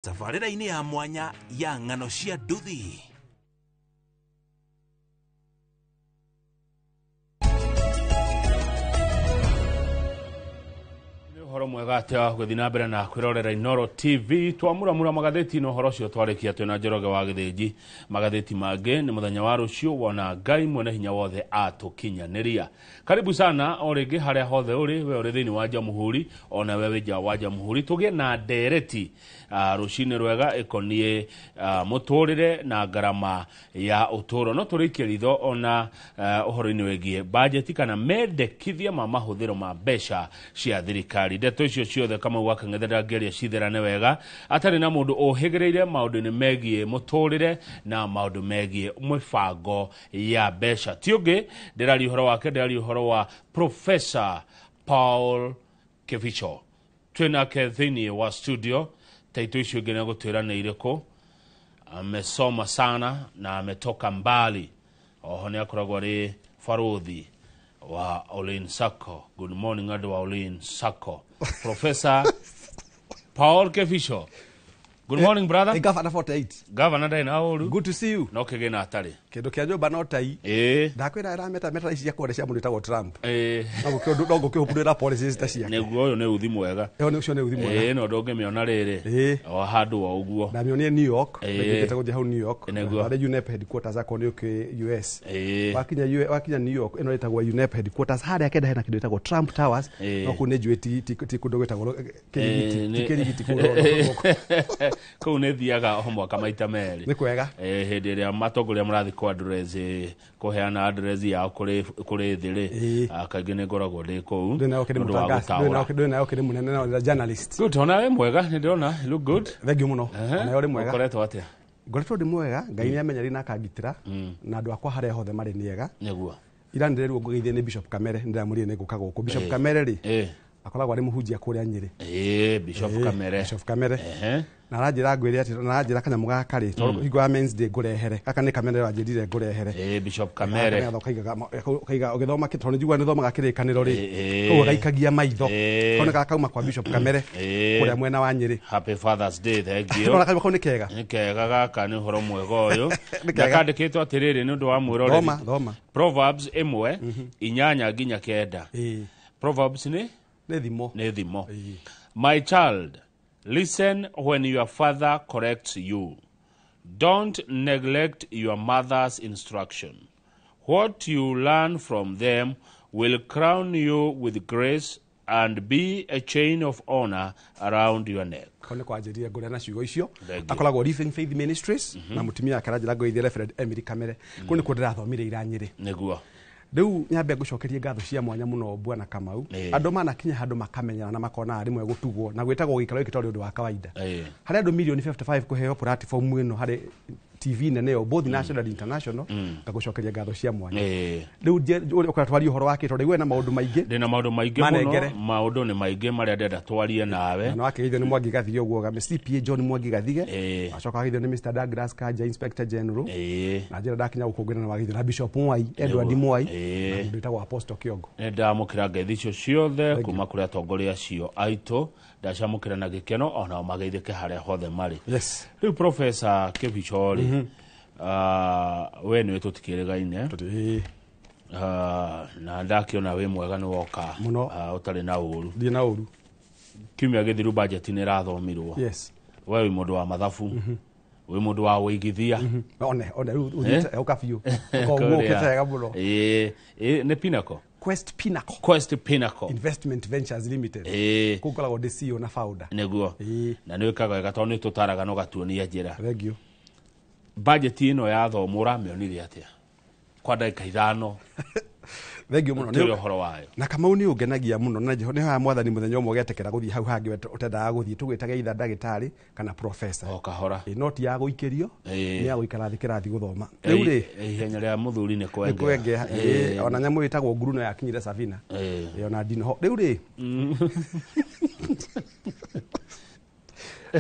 Tabarĩra-inĩ ya mwanya ya ng'ano cia nduthi. Nĩ ũhoro mwega atĩa gũthiĩ na mbere na kwĩrorera Inooro TV. Twamuramura magathĩti na ũhoro ũcio twarĩkia twĩna Njoroge wa Gĩthĩnji. Magathĩti mangĩ nĩ mũthenya wa rũciũ wona Ngai mwene hinya wothe atũkinyanĩria. Karibu sana o rĩngĩ harĩa hothe ũrĩ, we ũrĩ thĩinĩ wa Jamhuri ona we wĩ nja wa Jamhuri, tũgĩe na ndereti rũcinĩ rwega ĩkoniĩ mũtũrĩre na ngarama ya ũtũũro. No tũrĩkie ritho ona ũhoro-inĩ wĩgiĩ bajeti kana mendekithia ma mahũthĩro ma mbeca cia thirikari. Ndeto icio ciothe Kamau wa Kang'ethe ndangĩaria citherane wega atarĩ na mũndũ ũhĩgĩrĩire maũndũ-inĩ megiĩ mũtũrĩre na maũndũ megiĩ mĩbango ya mbeca. Ti ũngĩ ndĩraria ũhoro wake, ndĩraria ũhoro wa Professor Paul Kibicho. Twĩnake thĩinĩ wa studio taitũ icio ingĩ nĩ gũtwĩra nĩ irĩkũ. Amesoma sana na ametoka mbali. Oho nĩ akoragwo arĩ barũthi wa Olin Sacco. Good morning andũ wa Olin Sacco. Professor Paul Kibicho. Good morning, brother. Hey, Governor 48. Governor ndarĩ na ũru. Good to see you. No kĩgĩna atarĩ. Kĩndũ kĩa nyũmba no tai. Ĩĩ. Ndakwĩra ĩrameta meta ici cia kwenda cia mũndũ wĩtagwo Trump. Ĩĩ. No ngũkĩhũthĩra policies ta ciake. Nĩguo ũyũ nĩ uthi mwega. Ĩyo nĩ ũcio nĩ uthi mwega. Ĩĩ, no ndũngĩmĩona rĩrĩ. Ĩĩ. O handũ o ũguo. Ndamĩonire New York. Ĩĩ. Ndĩkĩte gũthiĩ hau New York. Nĩguo. Harĩ UNEP headquarters akorwo nĩ ũkĩ US. Ĩĩ. Wakinya New York ĩno ĩtagwo UNEP headquarters. Harĩa kenda hena kĩndũ gĩtagwo Trump Towers. Ĩĩ. No kũu nĩ njũĩ ti kũndũ gwĩtagwo Kĩrigiti. Ti Kĩrigiti kũu no. Kũu nĩ thiaga o mwaka maita merĩ. Nĩ kwega. Hĩndĩ ĩrĩa matongoria marathiĩ kũ address, kũheana address yao kũrĩ thĩ rĩ, kaingĩ nĩ ngoragwo ndĩ kũu Ndũrĩ nayo kĩrĩ nĩ ũndũ wa mũtangazi. gũtaũra. Ndũrĩ nayo kĩrĩ mũnene na journalist. Good, ona wĩ mwega, nĩ ndĩrona, you look good. Thank you mũno. Ona ũrĩ mwega. Ũkoretwo atĩa? Ngoretwo ndĩ mwega, Ngai nĩ amenyerire na akangitĩra, na andũ akwa harĩa hothe marĩ nĩ ega. Nĩguo. Ira nĩndĩrerirwo ngũgeithie nĩ Bishop Kamere, nĩndĩramwĩrire nĩ ngũka gũkũ. Bishop Kamere rĩ, akoragwo arĩ mũhunjia kũrĩa Nyĩrĩ. Bishop Kamere. Bishop Kamere. Ehe. Na aranjĩra ngwĩre atĩ, na aranjĩra kanyamũ gaka rĩ, tondũ hingo ya Men's Day ngũrehere. Gaka nĩ Kamere wanjĩrire ngũrehere. Bishop Kamere. Nĩgetha ũkaiga ũgĩthoma tondũ nĩnjiguaga nĩũthomaga kĩrĩkanĩro rĩ. Koguo gaikagia maitho. Kau nĩ gakauma kwa Bishop Kamere kũrĩa mwena wa Nyĩrĩ. Happy Father's Day, thank you. Nĩwona kanyamũ kau nĩ kega? Nĩ kega gaka, nĩ ũhoro mwega ũyũ. Nĩ kega. Na kandĩkĩtwo atĩrĩrĩ nĩ ũndũ wa mwĩroreri. Thoma, thoma. Proverbs 1, 8 nginya 9. Proverbs nĩ? Nĩ thimo. Nĩ thimo. My child, listen when your father corrects you. Don't neglect your mother's instruction. What you learn from them will crown you with grace and be a chain of honor around your neck. Kau nĩ kwanjĩrire ngũrĩa na ciugo icio. Thank you. Akoragwo Living Faith Ministries, na mũtumia wake aranjĩra ngũgeithie Reverend Emily Kamere. Kũu nĩkuo ndĩrathomire ira Nyĩrĩ. Nĩguo. Rĩu nyambe ngũcokerie ngatho cia mwanya mũno Bwana Kamau. Andũ manakinya handũ makamenyana na makona rĩmwe gũtugwo na gwĩtagwo gĩikaro gĩkĩ tondũ ũndũ wa kawaida. Harĩ andũ milioni 55 kũheo platform ĩno harĩ TV nene ĩyo, both national and international, ngagũcokeria ngatho cia mwanya. Rĩu ũrĩa ũkoretwo twaria ũhoro wake tondũ wena maũndũ maingĩ. Ndĩna maũndũ maingĩ mũno, Manengere. maũndũ nĩ maingĩ marĩa ndĩrenda twarie nawe. Na wakĩgeithio nĩ Mwangi Gathige ũguo, CPA John Mwangi Gathige. Acoka ageithio nĩ Mr Douglas Kanja, Inspector General. Na njĩra ndakinya gũkũ ngwĩra na wageithio na Bishop Mwai, Edward Mwai, na mũndũ wĩtagwo Apostle Kĩongo. Nĩ ndamũkĩra ngeithi icio ciothe kuma kũrĩ atongoria acio aitũ, ndacamũkĩra na gĩkeno onao mageithĩke harĩa hothe marĩ. Yes. Rĩu Professor Kibicho rĩ, we nĩwe tũtikĩrĩgaine. Na ndakĩona wĩ mwega nĩ woka. Mũno. Ũtarĩ na ũru. Ndirĩ na ũru. Kiumia gĩthiru budget nĩ ĩrathomirwo. Yes. We wĩ mũndũ wa mathabu. Wĩ mũndũ wa wĩigithia. One, rĩu ũthiĩte ũka biũ. Ũka ũkĩte wega mũno. Nĩ Pinnacle. Quest Pinnacle. Quest Pinnacle. Investment Ventures Limited. Kũu ngoragwo ndĩ CEO na founder. Nĩguo. Na nĩ wĩkaga wega tondũ nĩ tũtaraga na ũgatuonia njĩra. Thank you. Budget ĩno yathomwo ũramĩonire atĩa? Kwa ndagĩka 5. Thank you mũno. Tũrĩ ũhoro wayo. Na Kamau nĩ ũngenagia mũno na nĩ hoya mwathani mũthenya ũmwe ũgetĩkĩra gũthiĩ hau hangĩ ũtendaga gũthiĩ tũgwĩtage either ndagĩtarĩ kana professor. O kahora. No ti ya gũikĩrio, nĩ ya gũikara thĩ kĩrathi gũthoma. Rĩu rĩ, Ihenya rĩa mũthuri nĩ nĩ kwengea. kwengea. Ona nyamũ ĩtagwo nguru no yakinyire Sabina. Ona ndinoho. Rĩu rĩ,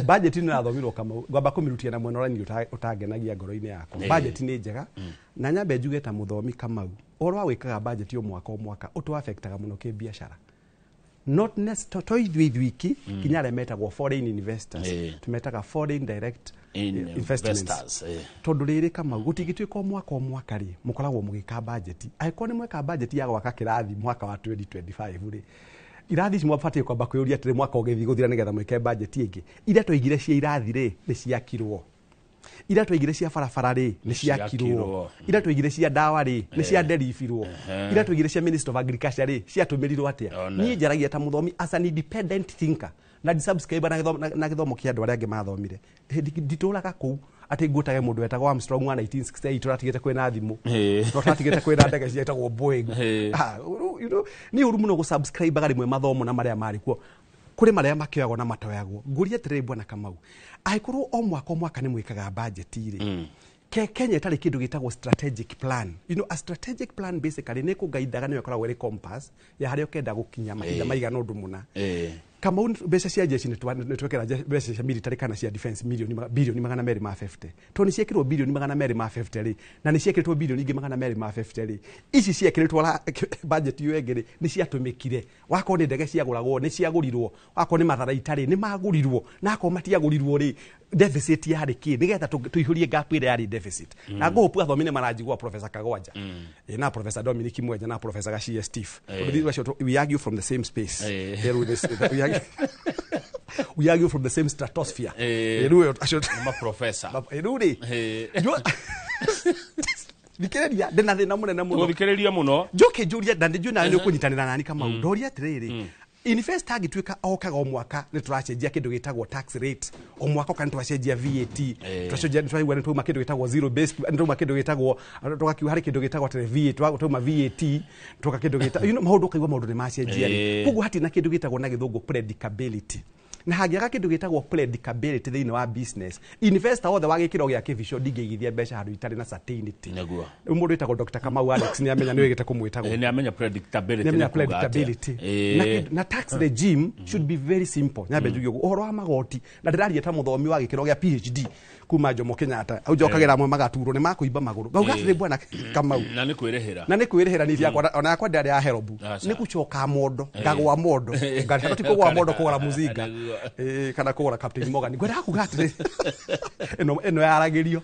budget nĩ ĩrathomirwo Kamau, ngwamba kũmĩrutia na mwena ũrĩa niĩ ũtangenagia ngoro-inĩ yakwa. Budget nĩ njega, na nyambe njuge ta mũthomi Kamau, ũhoro wa gwĩkaga budget o mwaka o mwaka ũtũ affectaga mũno kĩbiacara. Not to ithuĩ ithuiki, kinya arĩa metagwo foreign investors, tũmetaga foreign direct investments. Tondũ rĩrĩ Kamau, gũtingĩtuĩka o mwaka rĩ mũkoragwo mũgĩka budget. Angĩkorwo nĩ mweka budget ya gwaka kĩrathi mwaka wa 2025 rĩ, irathi ici mwabatiĩ kwamba kwĩyũria atĩrĩ, mwaka ũgĩthiĩ gũthira nĩgetha mwĩke budget ĩngĩ. Iria twaigire cia irathi rĩ, nĩ ciakirwo. Iria twaigire cia barabara rĩ, nĩ ciakirwo. Iria twaigire cia ndawa rĩ, nĩ ciaderibirwo. Iria twaigire cia Minister of Agriculture rĩ, ciatũmĩrirwo atĩa? Niĩ njaragia ta mũthomi as an independent thinker, na ndisubscribe na gĩthomo kĩa andũ arĩa angĩ mathomire. Nditũraga kũu atĩ ngũtage mũndũ wetagwo Armstrong wa 1968, tũratigĩte kwĩna thimũ, no tũratigĩte kwĩna ndege cietagwo Boeing. Nĩ ũru mũno gũsubscribe rĩmwe mathomo na marĩa marĩ kuo, kũrĩ marĩa makĩoyagwo na matoyagwo. Ngũria atĩrĩrĩ bwana Kamau, angĩkorwo o mwaka nĩ mwĩkaga budget rĩ, Kenya ĩtarĩ kĩndũ gĩtagwo strategic plan. A strategic plan basically nĩ kũngaithaga, nĩyo ĩkoragwo ĩrĩ compass ya harĩa ũkenda gũkinya mahinda maigana ũndũ mũna. Kamau, mbeca cia jeshi nĩ twekĩra mbeca cia military kana cia defense milioni bilioni 250. Tondũ nĩ ciekĩrwo bilioni 250 rĩ, na nĩ ciekĩrĩtwo bilioni ingĩ 250 rĩ, ici ciekĩrĩtwo budget ĩyo ĩngĩ rĩ, nĩ ciatũmĩkire. Wakorwo nĩ ndege ciagũragwo, nĩ ciagũrirwo. Wakorwo nĩ matharaita rĩ, nĩ magũrirwo. Na akorwo matiagũrirwo rĩ, deficit yarĩ kĩ? Nĩgetha tũihũrie gap ĩrĩa yarĩ deficit. Na ngũhopu athomi nĩ maranjigua, Professor Kagwanja na Professor Dominic Mwenja na Professor Gachie Steve. We argue from the same space. We argue from the same stratosphere. Ma professor. Rĩu rĩ, thikĩrĩria, ndĩna thĩna mũnene mũno. Gũthikĩrĩria mũno. Njoke njũrie, na nĩnjũĩ nawe nĩ ũkũnyitanĩra nani Kamau. Ndoria atĩrĩrĩ, investor angĩtuĩka okaga o mwaka nĩ tũracenjia kĩndũ gĩtagwo tax rate, o mwaka oka nĩ tũracenjia VAT, tũracenjia, tũraigua nĩ twauma kĩndũ gĩtagwo zero based, nĩ twauma kĩndũ gĩtagwo, tũgakiuga harĩ kĩndũ gĩtagwo atĩrĩ VAT, twauma VAT, tũka kĩndũ gĩta, maũndũ ũkaigua maũndũ nĩ macenjia rĩ. Koguo hatirĩ na kĩndũ gĩtagwo na gĩthũngũ predictability. Na hangĩaga kĩndũ gĩtagwo predictability thĩinĩ wa business, investor wothe wa gĩkĩro gĩa kĩbico ndingĩigithia mbeca handũ itarĩ na certainty. Nĩguo. Rĩu mũndũ wĩtagwo Dr. Kamau Alex nĩ amenya, nĩ wĩgĩte kũmwĩtagwo. Nĩ amenya predictability. Nĩ amenya predictability. Na tax regime should be very simple. Nyambe njuge ũguo ũhoro wa magoti, na ndĩraria ta mũthomi wa gĩkĩro gĩa PhD kuma Jomo Kenyatta. Au njokagĩra amwe magaturwo nĩ makũimba magũrũ. Ngauga atĩrĩ bwana Kamau, na nĩ kwĩrĩhĩra. Na nĩ kwĩrĩhĩra nĩ yakwa, ona yakwa ndĩarĩ ya herobu. Nĩ gũcoka mondo, ngagwa mondo, ngarĩha ti kũgwa mondo kũgũra mũzinga kana kũgũra Captain Morgan. Ngwendaga kuga atĩrĩ, ĩno yaragĩrio.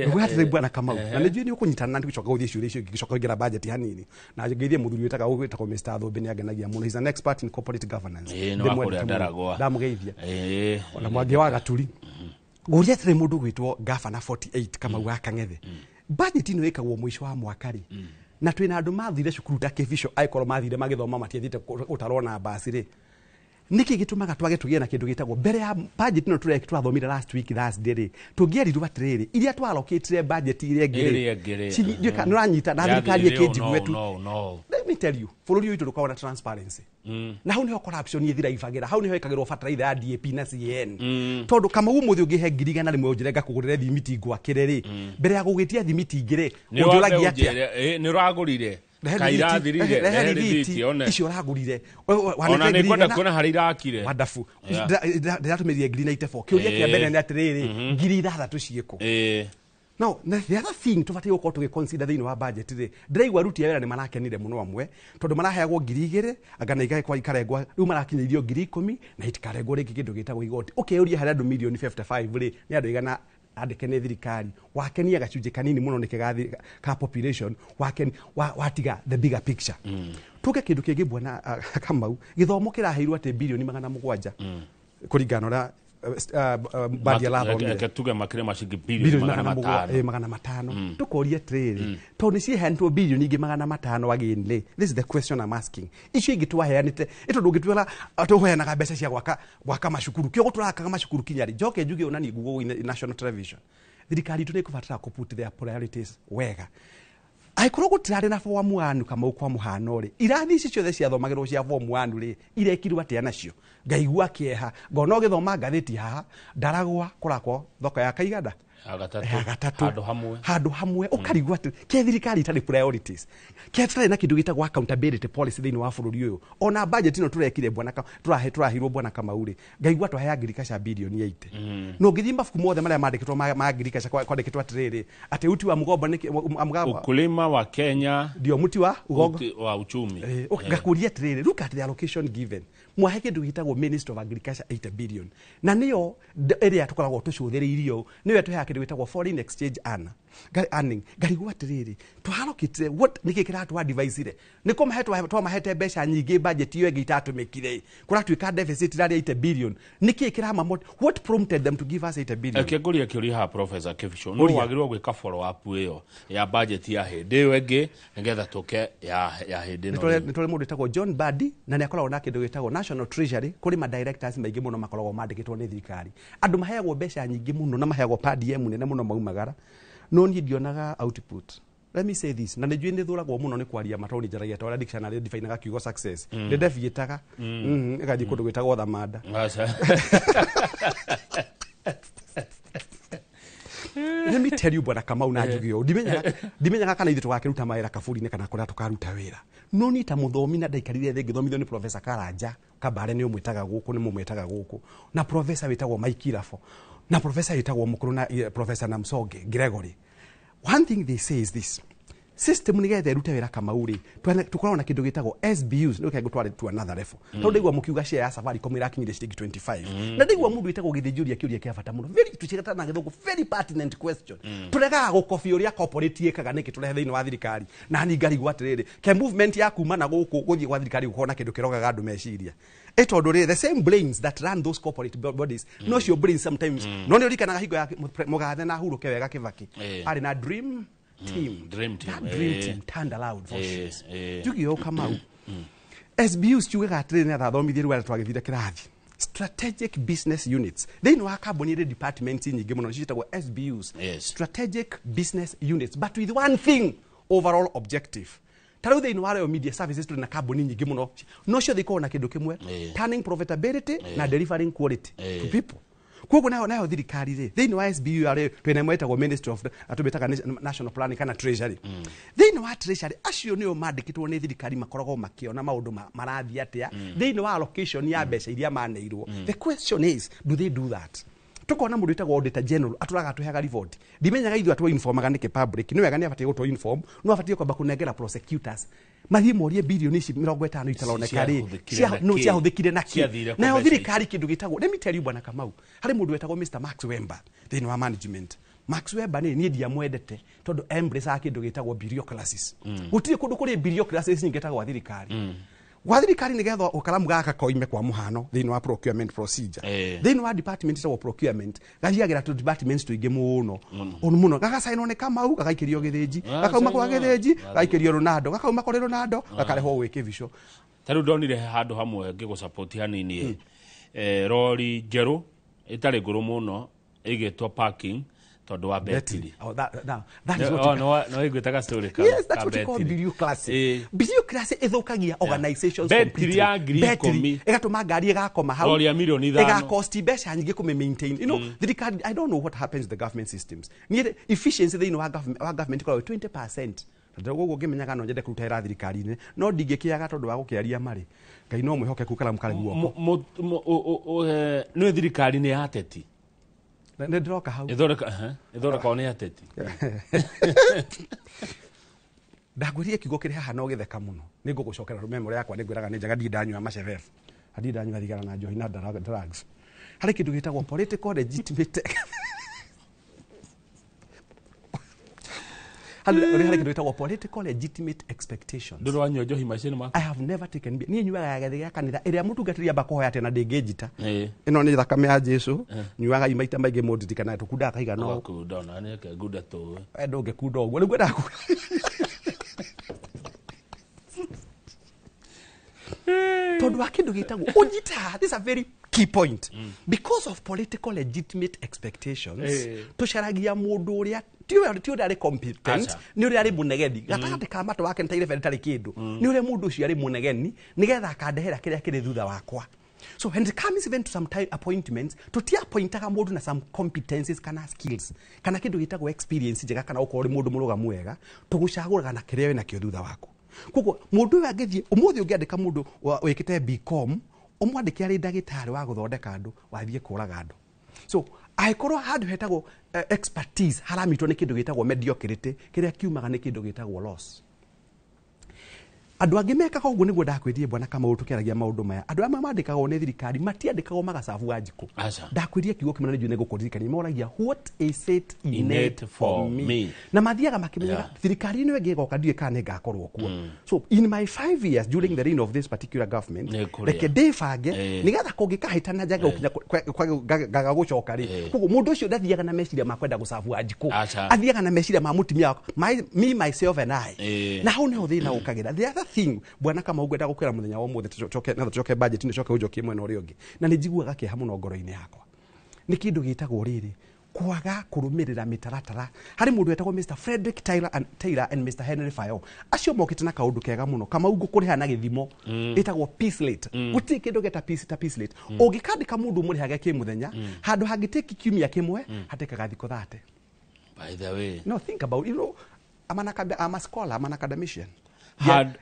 Nguga atĩrĩ bwana Kamau, na nĩ njũĩ nĩ ũkũnyitana na ndigũcoka gũthiĩ ciũria icio ingĩ, ngĩcoka kũingĩra budget hanini. Na ngeithie mũthuri wĩtagwo Mr. Thũmbĩ, nĩ angenagia mũno. He's an expert in corporate governance. Ndamũgeithia. Ona Mwangi wa Gaturi. Ngũria atĩrĩ, mũndũ gwĩtwo Gavana 48 Kamau wa Kang'ethe, budget ĩno ĩkagwo mũico wa mwaka rĩ, na twĩna andũ mathire cukuru ta kĩbico, angĩkorwo mathire magĩthoma matiathiĩte gũtarwo na mbasi rĩ, nĩkĩ gĩtũmaga twage tũgĩe na kĩndũ gĩtagwo mbere ya budget ĩno tũrathomire last week Thursday rĩ, tũngĩerirwo atĩrĩrĩ, iria twarokĩtire budget iria ĩngĩ rĩ, nĩ ũranyita na thirikari ĩkĩnjigue tu. Let me tell you, bũrũri ũyũ witũ ndũkoragwo na transparency. Na hau niho corruption ĩthiraibagĩra, hau niho ĩkagĩrwo fertilizer ya DAP na CAN. Tondũ Kamau, ũmũthĩ ũngĩhe 100,000 ũnjĩre ngakũgũrĩre thimiti ngwakĩre rĩ, mbere ya gũgĩtia thimiti ingĩ rĩ, ũnjũragia atĩa? Nĩ ũragũrire? Rehe rithiti icio ũragũrire. Ona nĩ ngwenda kuona harĩa irakire. Wonderful. Ndĩratũmĩrire 94,000. Kĩũria kĩa mbere nĩ atĩrĩrĩ, 6,000 ciĩkũ? Now, the other thing tũbatiĩ gũkorwo tũgĩconsider thĩinĩ wa budget rĩ, ndĩraigua aruti a wĩra nĩ marakenire mũno amwe, tondũ maraheagwo 2,000 anga na igagĩkorwo ikarengwo, rĩu marakinyĩirio 10,000 na itikarengwo rĩngĩ kĩndũ gĩtagwo igoti. Ũkeyũria harĩ andũ milioni 55 rĩ, nĩ andũ aigana andĩke nĩ thirikari? Wakenia gacunjĩ kanini mũno nĩke ka population, watiga the bigger picture. Tuke kĩndũ kĩngĩ bwana Kamau, gĩthomo kĩraheirwo atĩ bilioni 700 kũringana na Mbadi arathomire. Tuge makĩria ma ciringi bilioni 500. 500. Tũkoria atĩrĩrĩ, tondũ nĩ ciheanĩtwo bilioni ingĩ 500 again rĩ, this is the question I'm asking, icio ingĩ twaheanĩte ĩ, tondũ ũngĩtwĩra tũheanaga mbeca cia gwaka macukuru, kĩo tũrakaga macukuru kinya rĩ? Njoke njuge ona niĩ nguo national television, thirikari itũ nĩ ĩkũbatara kũ put their priorities wega. Angĩkorwo gũtirarĩ na form 1 Kamau, kwa mũhano rĩ, irathi ici ciothe ciathomagĩrwo cia form 1 rĩ, irekirwo atĩa nacio? Ngaigua kĩeha ngona ũgĩthoma ngathĩti haha ndaragwa kũrakwo thoko ya Kaiganda. Ya gatatũ. Handũ hamwe. Handũ hamwe ũkarigwo atĩ ke thirikari itarĩ priorities, ke tũtarĩ na kĩndũ gĩtagwo accountability policy thĩinĩ wa bũrũri ũyũ. Ona budget ĩno tũrekire, bwana, tũrahirwo, bwana Kamau rĩ, ngaigua twahe agriculture bilioni 80, na ũngĩthiĩ mabuku mothe marĩa mandĩkĩtwo ma agriculture, kwandĩkĩtwo atĩrĩrĩ, atĩ uti wa mgomba nĩ mgomba. Ukulima wa Kenya. Ndio muti wa ugongo. Uti wa uchumi. Ngakũria atĩrĩrĩ, look at the allocation given. Mwahe kĩndũ gĩtagwo Minister of Agriculture 80 billion, na nĩyo ĩrĩa tũkoragwo tũcũthĩrĩirio, nĩyo ĩtũheaga kĩndũ gĩtagwo foreign exchange earning. Ngarigwo atĩrĩrĩ, tũharokĩte what? Nĩkĩ kĩratũ advice-ire nĩ kũmahe twamahete mbeca nyingĩ, budget iyo ĩngĩ itatũmĩkire, kũratuĩka deficit ĩrarĩ 80 billion. Nĩkĩ kĩrama, what prompted them to give us 80 billion? Reke ngũrie kĩũria haha, Professor Kibicho, no Ũria. wagĩrĩirwo gwĩka follow up ĩyo ya budget ya hĩndĩ ĩyo ĩngĩ nĩgetha tũke ya hĩndĩ ĩno rĩu. Nĩ tũrĩ mũndũ wĩtagwo John Mbadi, na nĩ akoragwo na kĩndũ gĩtagwo National Treasury. Kũrĩ ma directors maingĩ mũno makoragwo mandĩkĩtwo nĩ thirikari, andũ maheagwo mbeca nyingĩ mũno na maheagwo per diem nene mũno maumagara, no niĩ ndionaga output. Let me say this, na nĩ njũĩ nĩ thũragwo mũno nĩ kwaria matoni, njaragia ta ũrĩa dictionary definaga kiugo success. Nĩ ndebiĩtaga ĩgathiĩ kũndũ gwĩtagwo Thamanda. Aca. Let me tell you, bwana Kamau na njuge ũũ, ndimenyaga kana ithuĩ tũgakĩruta mawĩra kaburi-inĩ kana kũrĩa tũkaruta wĩra, no niĩ ta mũthomi na ndaikarire thĩ ngĩthomithio nĩ Professor Karanja Kabare, nĩ ũmwĩtaga gũkũ, nĩ mũmwĩtaga gũkũ, na professor wĩtagwo Mike Irafo, na professor wĩtagwo Mũkũrũ, na Professor Namsonge Gregory. One thing they say is this: system nĩgetha ĩrute wĩra, Kamau rĩ, tũkoragwo na kĩndũ gĩtagwo SBUs. Nĩ ngũtware to another level, tondũ ndaigua mũkiuga share ya Safaricom ĩrakinyire ciringi 25, na ndaigua mũndũ wĩtagwo Gĩthĩnjũria kĩũria kĩa bata mũno, very tũcigĩta na Gĩthũngũ, very pertinent question. Tũregaga gũkobi ũrĩa corporate ĩkaga nĩkĩ tũrehe thĩinĩ wa thirikari? Na ni ngarigwo atĩrĩrĩ, ke movement ya kuma na gũkũ gũthiĩ gwa thirikari gũkorwo na kĩndũ kĩrogaga andũ meciria, ĩ tondũ rĩ, the same brains that run those corporate bodies, no cio brains sometimes, no nĩ ũririkanaga hingo ya mũgathe na hurũke wega Kĩbaki, arĩ na dream team. Dream team, That dream team turned around fortunes. Njuge ũũ, Kamau, SBUs ciugaga atĩrĩrĩ, nĩ athathomithie rĩu arĩa twagĩthire kĩrathi, strategic business units. Thĩinĩ wa kambuni ĩrĩ departments nyingĩ mũno ciĩtagwo SBUs, strategic business units, but with one thing, overall objective. Ta rĩu thĩinĩ wa Royal Media Services tũrĩ na kambuni nyingĩ mũno, no ciothe ikoragwo na kĩndũ kĩmwe, turning profitability na delivering quality to people. Koguo nayo thirikari rĩ, thĩinĩ wa SBU rĩ, twĩna ĩmwe ĩtagwo Ministry of, tũmĩtaga National Planning kana Treasury. Thĩinĩ wa Treasury, acio nĩo mandĩkĩtwo nĩ thirikari makoragwo makĩona maũndũ marathiĩ atĩa thĩinĩ wa allocation ya mbeca iria maneirwo. The question is, do they do that? Tukona mũndũ wĩtagwo Auditor General atũraga atũheaga report, ndimenyaga ithuĩ atũ informaga nĩkĩ public. Nĩ wega, nĩ abatiĩ gũtũ inform, no abatiĩ kwamba kũnengera prosecutors mathiĩ morie bilioni ici 50 itaroneka rĩ, Ciahũthĩkire na no kĩ? ciahũthĩkire na kĩ? Ciathire kũ Nayo mbeca? thirikari kĩndũ gĩtagwo, let me tell you, bwana Kamau, harĩ mũndũ wetagwo Mr Max Wember thĩinĩ wa management. Max Wember nĩ niĩ ndiamwendete tondũ embrace kĩndũ gĩtagwo bureaucracies. Gũtirĩ kũndũ kũrĩ bureaucracies nyingĩ ta gwa thirikari. Gwa thirikari nĩgetha ũkaramu gaka koime, kwa mũhano thĩinĩ wa procurement procedure, thĩinĩ wa department ĩtagwo procurement, gathiagĩra tũ departments tũingĩ mũno mũno, gagacainwo nĩ Kamau, gagaikĩrio Gĩthĩnji, gakauma kwa Gacainwo. Gĩthĩnji gaikĩrio Ronaldo, gakauma kũrĩ Ronaldo gakarehwo gwĩ Kĩbico. Ta rĩu ndonire handũ hamwe ngĩgũsupport hanini ĩ, rori njerũ ĩtarĩ ngũrũ mũno ĩgĩtwo parking tondũ wa betiri. Oh, now, that is what you No waiguĩte story ka Yes, that's ka what you call betiri. bureaucracy. Bureaucracy ĩthũkagia organizations Betiri completely. ya ngiri Betiri, 10. ĩgatũma ngari ĩgakoma hau. Rori ya mirioni 5. Ĩgakosti mbeca nyingĩ kũmĩ maintain. Thirikari, I don't know what happens to the government systems. Niĩ efficiency thĩinĩ wa government ĩkoragwo 20%. Tondũ ũguo ngĩmenyaga no nyende kũruta wĩra thirikari-inĩ, no ndingĩkĩaga tondũ wa gũkĩaria marĩ Ngai no mwĩhokeku, karamu karĩ guoko. Nĩ thirikari nĩ ya ateti? Nĩ ndĩroka hau. Ĩthondekagwo nĩ ateti. Ndangwĩrire kiugo kĩrĩ haha no gĩtheka mũno, nĩ ngũgũcokera memory yakwa. Nĩ ngwĩraga nĩ njega, ndirĩ ndanyua macebebu, na ndirĩ ndanyua thigara na njohi na drugs. Harĩ kĩndũ gĩtagwo political legitimate, harĩ kĩndũ gĩtagwo political legitimate expectations. Ndũrĩ wanyua njohi maica-inĩ maku? I have never taken beer. Niĩ nyuaga ya gĩathĩ gĩa kanitha ĩrĩa mũtungatĩri amba kũhoya atĩ na ndĩngĩnjita. Ĩno nĩ thakame ya Jesu, nyuaga i maita maingĩ mũndirikanae tũkundaga kaigana ũũ. Ũgakunda ona nĩ reke ngunda tũĩ. We ndũngĩkunda ũguo nĩguo endaga tondũ wa kĩndũ gĩtagwo ũnyita. This is a very key point because of political legitimate expectations. Tũcaragia mũndũ ũrĩa ti ũrĩa arĩ competent, Aca. nĩ ũrĩa arĩ mũnegeni gatagatĩ ka matũ wake nĩ ta irebe rĩtarĩ kĩndũ, nĩ ũrĩa mũndũ ũcio arĩ mũnegeni nĩgetha akandehera kĩrĩa kĩrĩ thutha wakwa. So when it comes even to some time appointments, tutiappointaga mundu na some competencies kana skills kana kindu gitagwo experience njega kana ukorwo uri mundu murugamu wega, tugucaguraga na kiria wina kio thutha waku. Koguo mundu uyu angithie umuthi ungiandika mundu wikite BCom umwandike ari ndagitari wa guthondeka andu wathie kuraga andu. So aikorwo handu hetagwo expertise haramitwo ni kindu gitagwo mediocrity kiria kiumaga ni kindu gitagwo loss. Andu angi mekaga uguo niguo ndakwĩrire bwana Kamau tukĩaragia maũndũ maya. Andu amwe mandĩkagwo nĩ thirikari matiandĩkagwo magacabu wa njikũ. Ndakwĩrire kiugo kĩmwe na nĩnjũĩ nĩngũkũririkania, moragia what is it in it for me, na mathiaga makĩmenyaga thirikari ĩno ĩngĩ ĩgoka ndiũĩ kana nĩngakorwo kuo. So in my 5 years during the reign of this particular government, reke ndĩbange nĩgetha kũngĩkahĩtana njage gũkinya ngaga gũcoka rĩ. Koguo mũndũ ũcio ndathiaga na meciria ma kwenda gũcabu wa njikũ, athiaga na meciria ma mũtumia wakwa, me myself and I. Na hau nĩho thĩna ũkagĩra. The other thing bwana Kamau ngwenda gukwira muthenya wa umuthi tucoke na tucoke budget ni coke ujokie mwena uria ungi, na ni njiguaga kieha muno ngoro-ini yakwa ni kindu gitagwo riri kwaga kurumirira mitaratara. Hari mundu wetagwo Mr Frederick Taylor and Mr Henry Fayol, acio mokite na kaundu kega muno Kamau ngukuriha na githimo itagwo piece rate. Guti kindu geta piece ta piece rate. Ungikandika mundu murihage ki muthenya handu hangiteki kiumia kimwe hatekaga thikũ 30. By the way, no, think about, you know, I'm a scholar, I'm an academician.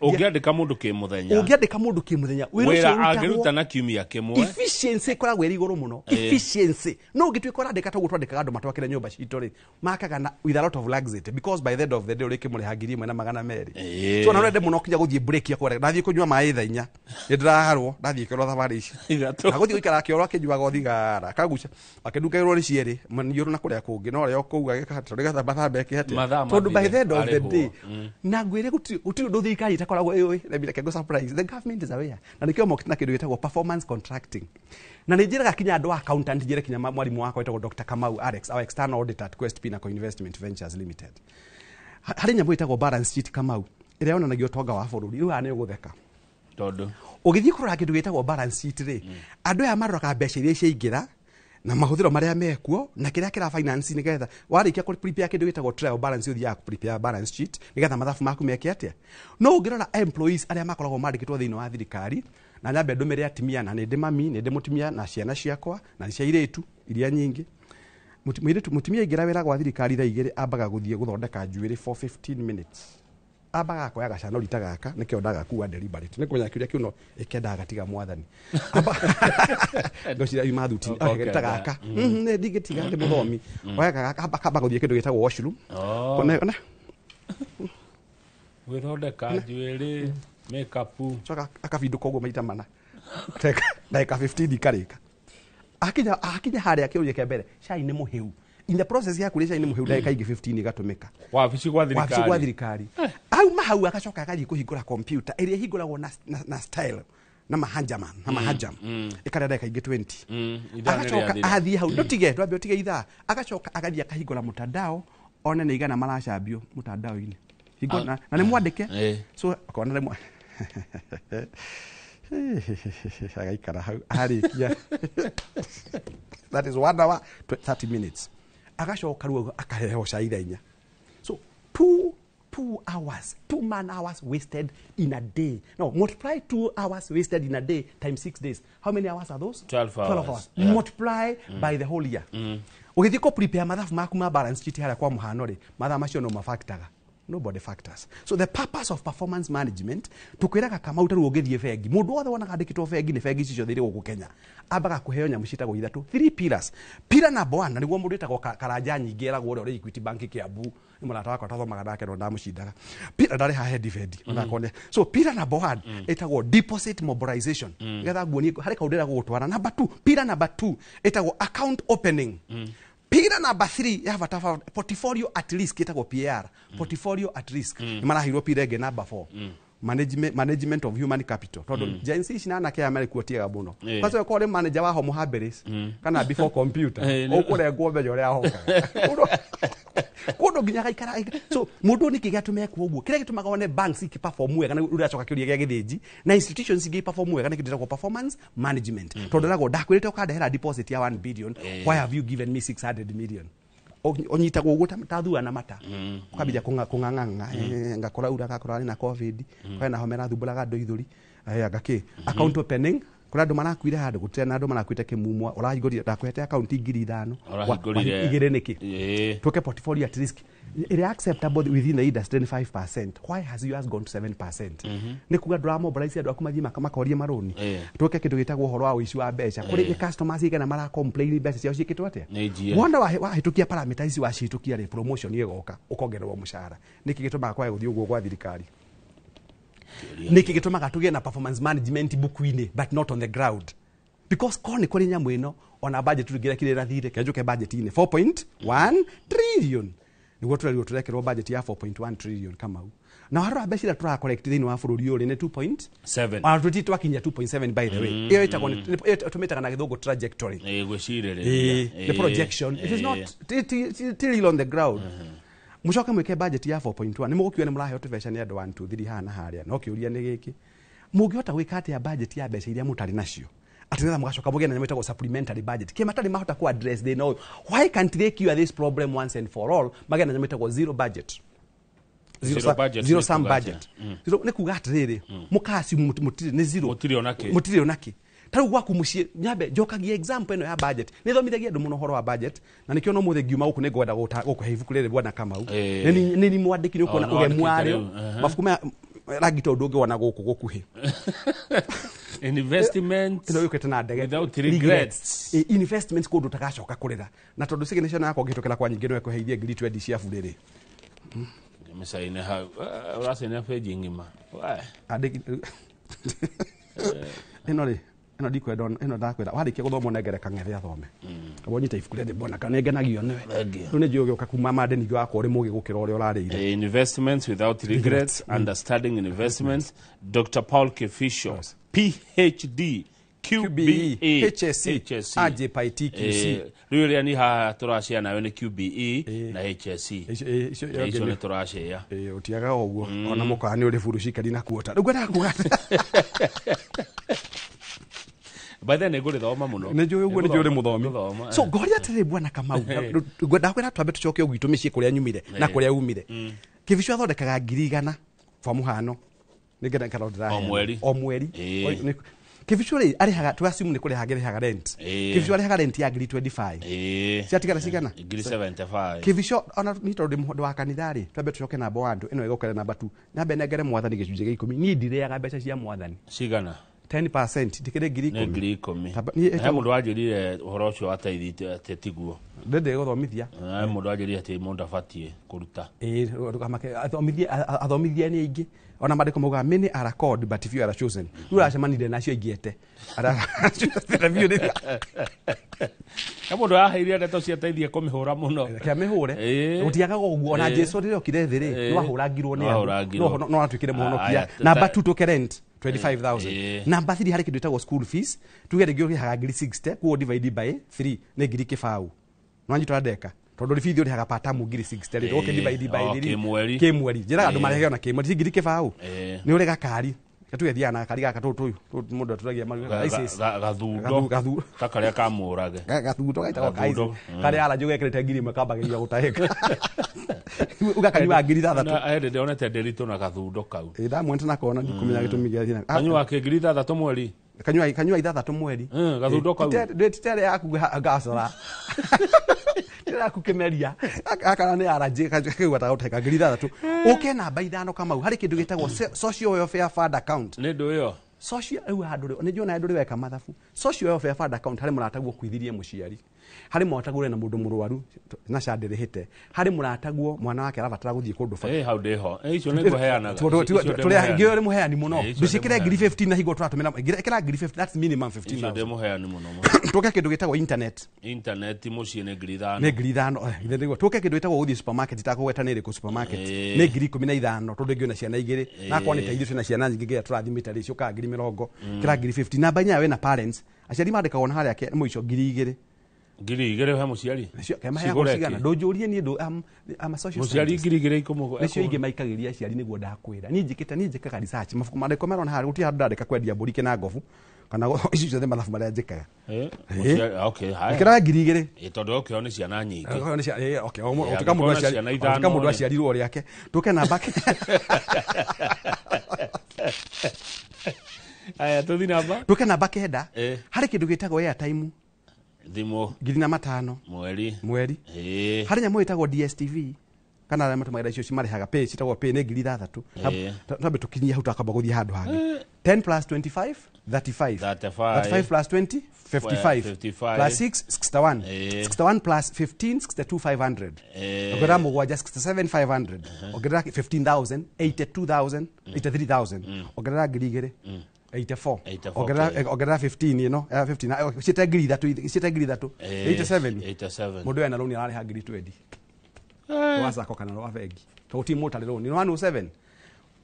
Ũngĩandĩka mũndũ kĩmũthenya, ũngĩandĩka mũndũ kĩmũthenya wĩra angĩruta na kiumia kĩmwe, efficiency ĩkoragwo ĩrĩ igũrũ mũno. Efficiency no ũngĩtuĩka ũrandĩka ta ũguo twandĩkaga andũ matwakĩre nyũmba citũ rĩ, makaga na with a lot of laxity, because by the end of the day ũrĩkĩmũrĩha 1,200. So na ũrende mũno kinya gũthiĩ break ya kwara ndathiĩ kũnyua maĩ thaa 4 nĩndĩraharwo ndathiĩ kĩoro thabarĩ ici na gũthiĩ gũikara kĩoro akĩnyuaga o thigara akaguca akĩndungagĩrwo nĩ cierĩ maniũrũ na kũrĩa kũngĩ no ũrĩa ũkũu agĩka nĩgetha mathaa meke atĩa, tondũ by the end of the day na ngwĩre gũtirĩ ũndũ thirikari itakoragwo ĩũĩ. Let me go surprise, the government is aware, na nikio mokite na kindu gitagwo performance contracting. Na nĩ njĩraga kinya andũ a accountant, njĩre kinya mwarimu wakwa wĩtagwo Dr Kamau Alex, our external auditor at Quest Pinnacle Investment Ventures Limited. Harĩ nyamũ ĩtagwo balance sheet Kamau ĩrĩa yonanagia ũtonga wa bũrũri. Rĩu haha nĩ ũgũtheka tondũ ũgĩthiĩ kũrora kĩndũ gĩtagwo balance sheet rĩ, andũ aya maroraga mbeca iria ciaingĩra na mahũthĩro marĩa mekuo na kĩrĩa kĩra finance, nĩgetha warĩkia kũ prepare kĩndũ gĩtagwo trial balance ũthiaga kũ prepare balance sheet nĩgetha mathabu maku meke atĩa. No ũngĩrora employees arĩa makoragwo mandĩkĩtwo thĩinĩ wa thirikari, na nyambe ndũmĩre atimia, na nĩ ndĩ mami, nĩ ndĩ mũtumia na ciana ciakwa na nĩ cia airĩtu iria nyingĩ. Mũtumia aingĩra wĩra gwa thirikari thaa 2 ambaga gũthiĩ gũthondeka njuĩrĩ for 15 minutes. Ambaga akoya gacanori ta gaka nikio ndagakua deliberate nĩ kũmenya kĩũria kĩu no ĩkendaga gatiga mwathani ngocira yuma thuti ta gaka nĩ ndingĩtiga ndĩ mũthomi oya gaka akamba gũthiĩ kĩndũ gĩtagwo washroom ona gwĩthondeka njuĩrĩ makeup coka akabindũka ũguo maita mana ndagĩka 15 ikarĩka akinya harĩa kĩũria kĩa mbere cai nĩ mũhĩu. In the process ya kũrĩa cai nĩ mũhĩu ndagĩka ingĩ 15 igatũmĩka wabici gwa thirikari, wabici gwa thirikari. Auma hau agacoka agathiĩ kũhingũra computer ĩrĩa ĩhingũragwo na style na mahanjaman na mahajam ĩkarĩa ndagĩka ingĩ 20. Agacoka athiĩ hau ndũtige ndwambe ũtige ithaa, agacoka agathiĩ akahingũra mtandao one nĩ igana maracambio mtandao-inĩ hingo na nĩ mwandĩke, so akona nĩ agaikara hau arĩkia that is 1 hour 30 minutes. Agacoka rĩu akaheo cai thaa 4. So 2 hours, 2 man hours wasted in a day. No, multiply 2 hours wasted in a day times 6 days. How many hours are those? 12 hours. 12 hours. Yeah. Multiply by the whole year. Ũgĩthiĩ kũ prepare mathabu maku ma balance sheet harĩa kwa mũhano rĩ, mathaa macio no mafactaga. Nobody factors. So the purpose of performance management, tukwiraga Kamau ta rĩu ũngĩthiĩ bengi, mũndũ wothe wonaga andĩkĩtwo bengi nĩ bengi ici ciothe irĩ gũkũ Kenya, ambaga kũheo nyamũ ciĩtagwo ithatũ, 3 pillars. Pillar number 1, na nĩguo mũndũ wĩtagwo Karanja nyingĩ eragwo ũrĩa ũrĩ Equity Bank Kiambu, nĩ mũrata wakwa twathomaga nake no ndamũcindaga. Pillar ndarĩ haha head bendi, onakone. So pillar number 1 ĩtagwo deposit mobilization. Nĩgetha nguonie harĩ kaũndũ ndĩrenda gũgũtwara. Number 2, pillar number 2 ĩtagwo account opening. Pillar number 3 ya bata portfolio at risk ĩtagwo PAR, portfolio at risk. Nĩ maraheirwo pillar ĩngĩ number 4. Management of human capital. Tondũ Gen Z ici na anake aya marĩ kuo tiega mũno. Kwanza ũkorwo ũrĩ manager wa Homo habilis kana before computer, ũkũrengwo menya ũrĩa ahokaga. Kũndũ nginya gaikara. So mũndũ nĩkĩ gĩatũma ekwo ũguo? Kĩrĩa gĩtũmaga one banks ikĩperform wega na ũracoka kĩũria gĩa gĩthĩnji na institutions ingĩ perform wega nĩ kĩndũ gĩtagwo performance management. Tondũ ndĩragwo ndakwĩrĩte ũkandehera deposit ya 1 billion, why have you given me 600 million? Ũnyitagwo ũguo ta thua na mata ũkambia kũng'ang'ang'a ngakora ura gakora na covid kwena homa ĩrathumbũraga andũ ithũri ngakĩ account opening Kũrĩ andũ marakuire handũ gũtirĩ na andũ marakuĩte kĩmumwa ũrahingũrire ndakũhete akaunti 5,000 Ũrahingũrire- igĩrĩ nĩkĩ? Ĩĩ. Tuke portfolio at risk ĩrĩa acceptable within the industry nĩ 5%. Why has yours gone to 7%? Nĩ kuga ndũramobilize andũ aku mathiĩ makorie marũni. Tuke kĩndũ gĩtagwo ũhoro wa ũici wa mbeca. Kũrĩ nĩ customers igana mara complain mbeca ciao ciĩkĩtwo atĩa? Nĩ njie. Wona wahĩtũkia parameter ici wacihĩtũkia rĩ, promotion ĩgoka ũkongererwo mũcara. Nĩkĩ gĩtũmaga kwage gũthiĩ ũguo gwa thirikari? Nĩkĩ gĩtũmaga tũgĩe na performance management buku-inĩ but not on the ground? Because korwo nĩ kũrĩ nyamũ ĩno ona budget tũngĩrekire ĩrathire kenjũke budget-inĩ 4.1 trillion nĩguo tũrerirwo tũrekerwo budget ya 4.1 trillion Kamau. Na warora mbeca iria tũracollect thĩinĩ wa bũrũri ũyũ rĩ nĩ 2.7, ona tũtirĩ twakinyia 2.7 by the way. Ĩyo ĩtagwo tũmĩtaga na gĩthũngũ trajectory. Ĩĩ, gwĩcirĩrĩria. The projection it is not real on the ground. Mũcoke mwĩke budget ya 4.1 nĩ mũgũkiuga nĩ mũraheo tũbeca nĩ andũ 1 2 3 haha na harĩa, no kĩũria nĩ gĩkĩ, mũngĩhota gwĩka atĩa budget ya mbeca iria mũtarĩ nacio atĩ nĩgetha mũgacoka mũgĩe na nyamũ ĩtagwo supplementary budget? Kĩ matarĩ mahota ku address thĩna ũyũ? Why can't they cure this problem once and for all, magĩe na nyamũ ĩtagwo zero budget? Zero budget Zero nĩ sum kuga budget. Zero nĩ kuga atĩrĩrĩ, mũkaassume mũtirĩ nĩ zero. Mũtirĩ ona kĩ. Mũtirĩ ona kĩ. Ta rĩu gwaku mũciĩ, nyambe njokagia example ĩno ya budget. Nĩ thomithagia andũ mũno ũhoro wa budget na nĩkĩo no mũthĩ ngiuma gũkũ nĩ ngwenda gũkũhe ibuku rĩrĩ bwana Kamau. Nĩ ni mwandĩki nĩ ũkuona Oh, nĩ ũgemu wandĩkĩte warĩo. rĩu, Mabuku maya rangi tondũ ndũngĩwona gũkũ gũkuhĩ. Investment Ĩno yũkĩte na ndege. without regrets. Investments kũndũ ũtagacoka kũrĩra. Na tondũ signature yakwa ngĩhĩtũkĩra kwa nyingĩ no ĩkũheithie ngiri 20 cia burĩ rĩ. Mĩcaine hau. Ũracaina page ng'ima. Andĩki ĩno rĩ, ĩno ndikwenda ĩno ndakwĩra warĩkia gũthoma ũnengere kang'ethe athome. Kaba ũnyite ibuku rĩrĩ bwana kana nĩngenagio nĩwe. Thengiũ. Rĩu nĩ njũĩ ũgĩũka kuma mande ningĩ wakwa ũrĩ mũgĩ gũkĩra ũrĩa ũrarĩire. Investments without regrets, understanding investments, Dr. Paul Kefisho, PhD, QBE, HSC, AJPITQC. Rĩu ĩrĩa ni haha tũracea nayo nĩ QBE na HSC. Icio Icio nĩ tũracea. Ũtiagaga ũguo ona mũkawa nĩ ũrĩ buru cikari na kuota. Rĩu ngwendaga kuga By then nĩ ngũrĩthoma mũno. Nĩ njũĩ ũguo, nĩ njũĩ ũrĩ mũthomi. Ngũthoma, So ngoria atĩrĩrĩ bwana Kamau, ndakwĩra twambe tũcoke gwitũ mĩciĩ kũrĩa nyumire na kũrĩa umire. Kĩbicu athondekaga 100,000 kwa mũhano. Nĩ ngenda ngorwo ndĩraheana. O mweri. O mweri. Kĩbicu rĩ arĩhaga, tũ assume nĩ kũrĩha angĩrĩhaga rent. Kĩbicu arĩhaga rent ya ngiri 25. Ciatigara cigana? Ngiri 75. Kĩbicu ona ni tondũ ndĩ wa kanitha rĩ, twambe tũcoke namba 1 ĩno ĩgũkere namba 2. Nyambe nengere mwathani gĩcunjĩ gĩa 10. Niĩ ndirĩaga mbeca cia mwathani. Cigana? 10% ndikĩrĩ ngiri Nĩ 10. ngiri 10. Niĩ He ĩtagwo- mũndũ wanjĩrire ũhoro ũcio wa taithi atĩ tiguo. Ndĩndĩ gũthomithia. He mũndũ wanjĩrire atĩ mũndũ abatiĩ kũruta. Ndũkamake, athomithia nĩ aingĩ. Ona maandĩko maugaga many are called but few are chosen. Rĩu ũracemanire nacio aingĩ ete. He mũndũ waheire ndeto cia taithi ekũmĩhũra mũno. Reke amĩhũre. Gũtiagaga ũguo. Ona Jesu rĩrĩa okire thĩ rĩ, nĩwahũrangirwo nĩ andũ. Nĩwahũrangirwo. No atuĩkire mũhonokia. Aya, Namba 2 tũke rent 25,000. Namba 3 harĩ kĩndũ gĩtagwo school fees. Tuge rĩngĩ ũrĩhaga ngiri 60, koguo divide by 3 nĩ ngiri kĩbaũ. Nĩwanyita ũrĩa ndeka? Tondũ rĩbithi ũrĩhaga per term ngiri 60 rĩ, ũke divide by 3. Kĩmweri. Kĩmweri. Njĩraga andũ marĩhage ona kĩmweri, ti ngiri kĩbaũ. Nĩ ũrĩ gakari. Gatuge thiaga na gakari gaka tũtũ tũyũ, mũndũ atũragia maru. ISIS. Gathundo. Gathundo. Ta karĩa kamũrage. Gathundo gaitagwo ka Gathundo. ISIS. Karĩa aranjĩ ũgekĩrĩte ngiri ĩmwe kambagĩrĩria gũtahĩka. Ũgakanyua ngiri ithathatũ. Na hĩndĩ ndĩonete Ndĩritũ na gathundo kau. Ndamwonete na kona ndikumenya gĩtũmi gĩa thĩna. Kanyua ke ngiri ithathatũ mweri. Kanyua ithathatũ mweri. Gathundo kau. Titere yaku ngacora. Titere yaku kĩmeria. Akana nĩ aranjĩ kau gũtahĩka ngiri ithathatũ. Ũke namba 5 Kamau harĩ kĩndũ gĩtagwo social welfare fund account. Nĩ ndũ ĩyo? Social rĩu handũ rĩ, nĩ njuona ndũrĩ weka mathabu. Social welfare fund account harĩ mũrataguo kwithirie mũciari. Harĩ mũrataguo na mũndũ mũrwaru na ca ndĩrĩhĩte. Harĩ mũrataguo mwana wake arabatara gũthiĩ kũndũ ba. Hau ndĩho. Icio nĩ ngũheanaga. Tũrĩa ũrĩ mũheani mũno. Ndũciĩkĩre ngiri 15 na hingo tũratũmĩra. Ĩkĩra ngiri 15, that's minimum 15,000. Icio ndĩ mũheani mũno. Tũke kĩndũ gĩtagwo internet. Internet mũciĩ nĩ ngiri 5. Nĩ ngiri 5. Nĩguo. Tũke kĩndũ gĩtagwo gũthiĩ supermarket, itakũgweta nĩ ĩrĩkũ supermarket. Nĩ ngiri 15 tondũ ingĩ ona ciana igĩrĩ. Na akorwo nĩ ta ithuĩ twĩna ciana nyingĩ nginya tũrathimĩte rĩ, ciũkaga ngiri 20. Kĩra ngiri 50. Namba 8 wĩna parents. Aciari mandĩkagwo na harĩa mũico ngiri 2. Ngiri 2 he mũciari? Kemaheagwo cigana? Ndũnjũrie niĩ ndũ, I'm a social Mũciari scientist. ngiri 2 ikũmũ. Nĩcio ingĩ maikagĩria aciari nĩguo ndakwĩra. Niĩ njĩkĩte, niĩ njĩkaga research. Mabuku mandĩko merona harĩa gũtirĩ handũ ndandĩka kwendia mbũri kĩna ngobu. Kana icio ciothe mathabu marĩa njĩkaga. Mũciari, okay, haya. Ĩkĩra ngiri 2. Tondũ ũkĩo nĩ ciana nyingĩ. Ũkĩo nĩ ciana, okay, o mũndũ, ũtuĩka Angĩkorwo mũndũ na aciari, ciana ũtuĩka ithano mũndũ rĩ. aciarirwo rĩake. Tũke namba Aya, tũthi namba Tũke namba 9. Harĩ kĩndũ gĩtagwo airtime, thimũ, 5,000 mweri. Mweri. Harĩ nyamũ ĩtagwo DSTV, kana arĩa matũmagĩra icio cimarĩhaga pay, citagwo pay, nĩ 6,000. Twambe tũkinyie hau, twakamba gũthiĩ handũ hangĩ. 10 plus 25, 35. 35. 35 plus 20, 55. 55. Plus 6, 61. 61 plus 15, 62,500. Ongerera mũgwanja, 67,500. Ongerera 15,000, 82,000, 83,000. Ongerera 2,000, 84. 84. Ongerera 15 ĩno ya 15, ciĩte 3,000, ciĩte 3,000, 87. 87. Mũndũ ena rũni ararĩha 20,000 rwa sacco kana rwa bengi, tondũ ti mũtarĩ rũni 107.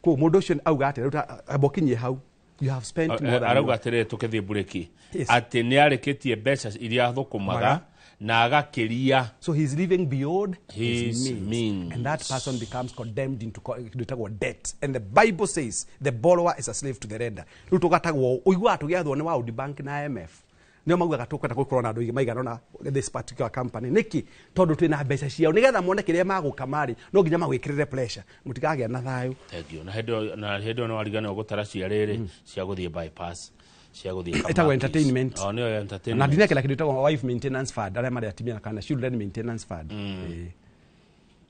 Kũu mũndũ ũcio auga atĩ rĩu amba ũkinyie hau, you have spent more than Arauga atĩrĩrĩ, tũkĩthiĩ mburĩki, Yes. atĩ nĩ arĩkĩtie mbeca iria athũkũmaga Maga. na agakĩria. So he's living beyond his his means. means. And that person becomes condemned into kĩndũ gĩtagwo debt. And the Bible says the borrower is a slave to the lender. Rĩu tũgatagwo, ũiguaga tũgĩathwo nĩ World Bank na IMF. Nĩo maugaga tũkwenda gũkorwo na andũ maigana ũna this particular company. Nĩkĩ? Tondũ twĩna mbeca ciao. Nĩgetha mone kĩrĩa magũka marĩ, no nginya magwĩkĩrĩre pressure. Mũtikagĩa na thayũ. Thank you. Na hĩndĩ ĩyo nĩ wariganĩrwo gũtara cia rĩrĩ cia gũthiĩ bypass, cia gũthiĩ Ĩtagwo Kamakis. entertainment. Oh, nĩyo Na entertainment. ndinekĩra kĩndũ gĩtagwo wife maintenance fund, arĩa marĩ atumia kana children maintenance fund.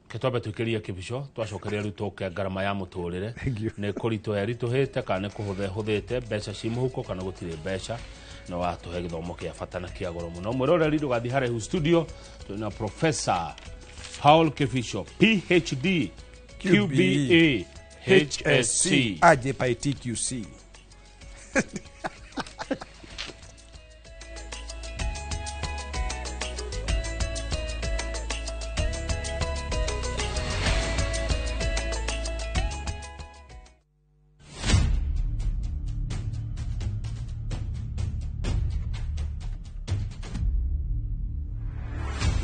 Ke twambe twĩkĩrie kĩbico, twacokeria rĩu tũke ngarama ya mũtũrĩre. Thank you. Nĩ kũritũha ĩritũhĩte kana nĩ kũhũtha ĩhũthĩte, mbeca ci mũhuko kana gũtirĩ mbeca? No watũhe gĩthomo kĩa bata na kĩa goro mũno. Mwĩroreri, ndũgathiĩ haraihu, studio twĩna Professor Paul Kibico, PhD, QBA, HSC. AJ by TQC.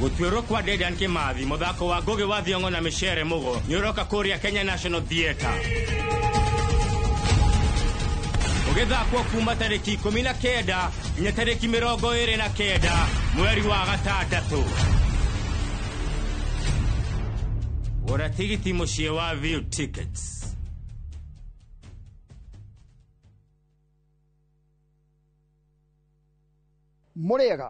Gũtuĩrwo kwa Dedan Kimathi, mũthako wa Ngugi wa Thiong'o na Micere Mugo nĩ ũroka kũrĩa Kenya National Theatre, ũgĩthakwo kuma tarĩki 19 nginya tarĩki 29 mweri wa gatandatũ. Gũra tigiti mũciĩ wa View Tickets. Mũrĩega,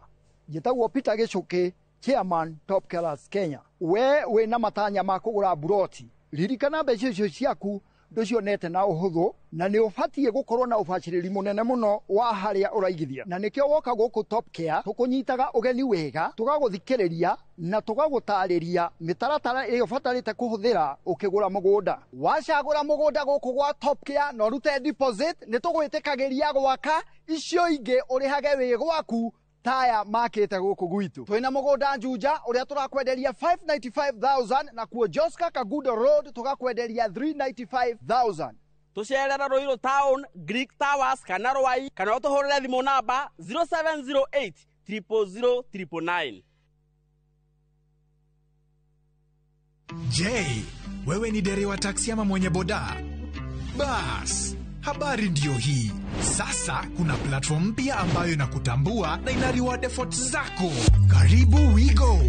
njĩtagwo Peter Gĩcũkĩ, chairman Top Killers Kenya. We wĩna matanya ma kũgũra buroti, ririkana mbeca icio ciaku ndũcionete na ũhũthũ, na nĩ ũbatiĩ gũkorwo na ũbacĩrĩri mũnene mũno wa harĩa ũraigithia, na nĩkĩo woka gũkũ Top Care tũkũnyitaga ũgeni wega, tũgagũthikĩrĩria na tũgagũtarĩria mĩtaratara ĩrĩa ũbatarĩte kũhũthĩra ũkĩgũra mũgũnda. Wacagũra mũgũnda gũkũ gwa Top Care na ũrute deposit, nĩ tũgwĩtĩkagĩria gwaka icio ingĩ ũrĩhage wĩ gwaku taya makĩte gũkũ gwitũ. Twĩna mũgũnda Juja ũrĩa tũrakwenderia 595,000, na kuo Joska Kagudo Road tũgakwenderia 395,000. Tũcerere Ruiru Town, Greek Towers kana Rwai, kana ũtũhũrĩre thimũ namba 0708 000 999. Je, wewe ni dereva taksi ama mwenye boda? Bas, habari ndiyo hii. Sasa kuna platform mpya ambayo inakutambua na ina reward efforts zako. Karibu WeGo.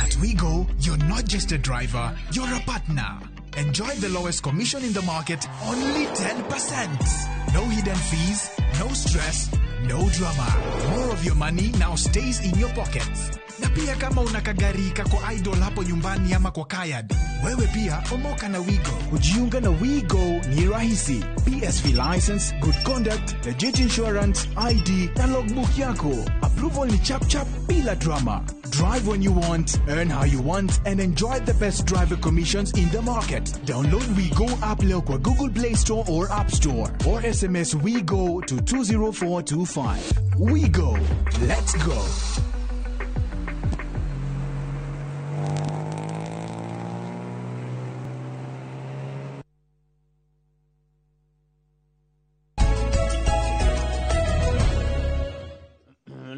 At WeGo, you're not just a driver, you're a partner. Enjoy the lowest commission in the market, only 10%. No hidden fees, no stress, no drama. More of your money now stays in your pockets. Na pia kama una kagari kako idle hapo nyumbani ama kwa kayard, wewe pia omoka na WeGo. Kujiunga na WeGo ni rahisi. PSV license, good conduct, legit insurance, ID na logbook yako. Approval ni chap chap bila drama. Drive when you want, earn how you want, and enjoy the best driver commissions in the market. Download WeGo app leo kwa Google Play Store or App Store, or SMS WeGo to 20425. WeGo. Let's go.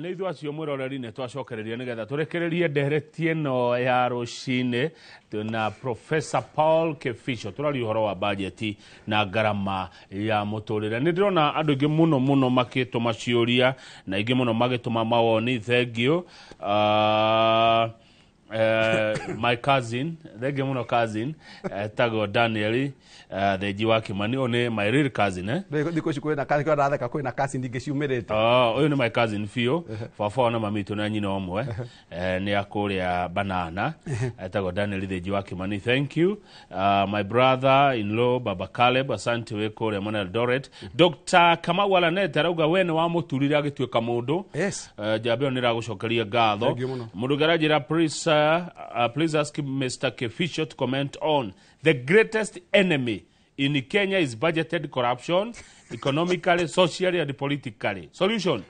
Nĩ ithuĩ acio, mwĩroreri, nĩ twacokereria nĩgetha tũrekererie ndereti ĩno ya rũcinĩ. Twĩna Professor Paul Kibico, tũraria ũhoro wa bajeti na ngarama ya mũtũrĩre. Nĩ ndĩrona andũ aingĩ mũno mũno makĩtũma ciũria na aingĩ mũno magĩtũma mawoni. Thank you. My cousin, thengi muno cousin, tagwo Daniel Thenji wa Kimani, ũyũ nĩ my real cousin, eh? Thikũ ici kwĩna kasi kwĩna kwĩna kasi ndingĩ ciumĩrĩte. Oh, ũyũ nĩ my cousin biũ, baba na mami witũ na nyina ũmwe, nĩ akũrĩa Banana, etagwo Daniel Thenji wa Kimani. Thank you. My brother in law Baba Caleb, asante wĩ kũrĩa mwena Eldoret. Dr. Kamau Alanet arauga we nĩ wamũturire agĩtuĩka mũndũ. Yes. Njamba ĩyo nĩ ĩragũcokeria ngatho. Thank you mũno. Mũndũ ũngĩ aranjĩra, please ask Mr. Kificho to comment on the greatest enemy in Kenya is budgeted corruption, economically, socially and politically. Solution: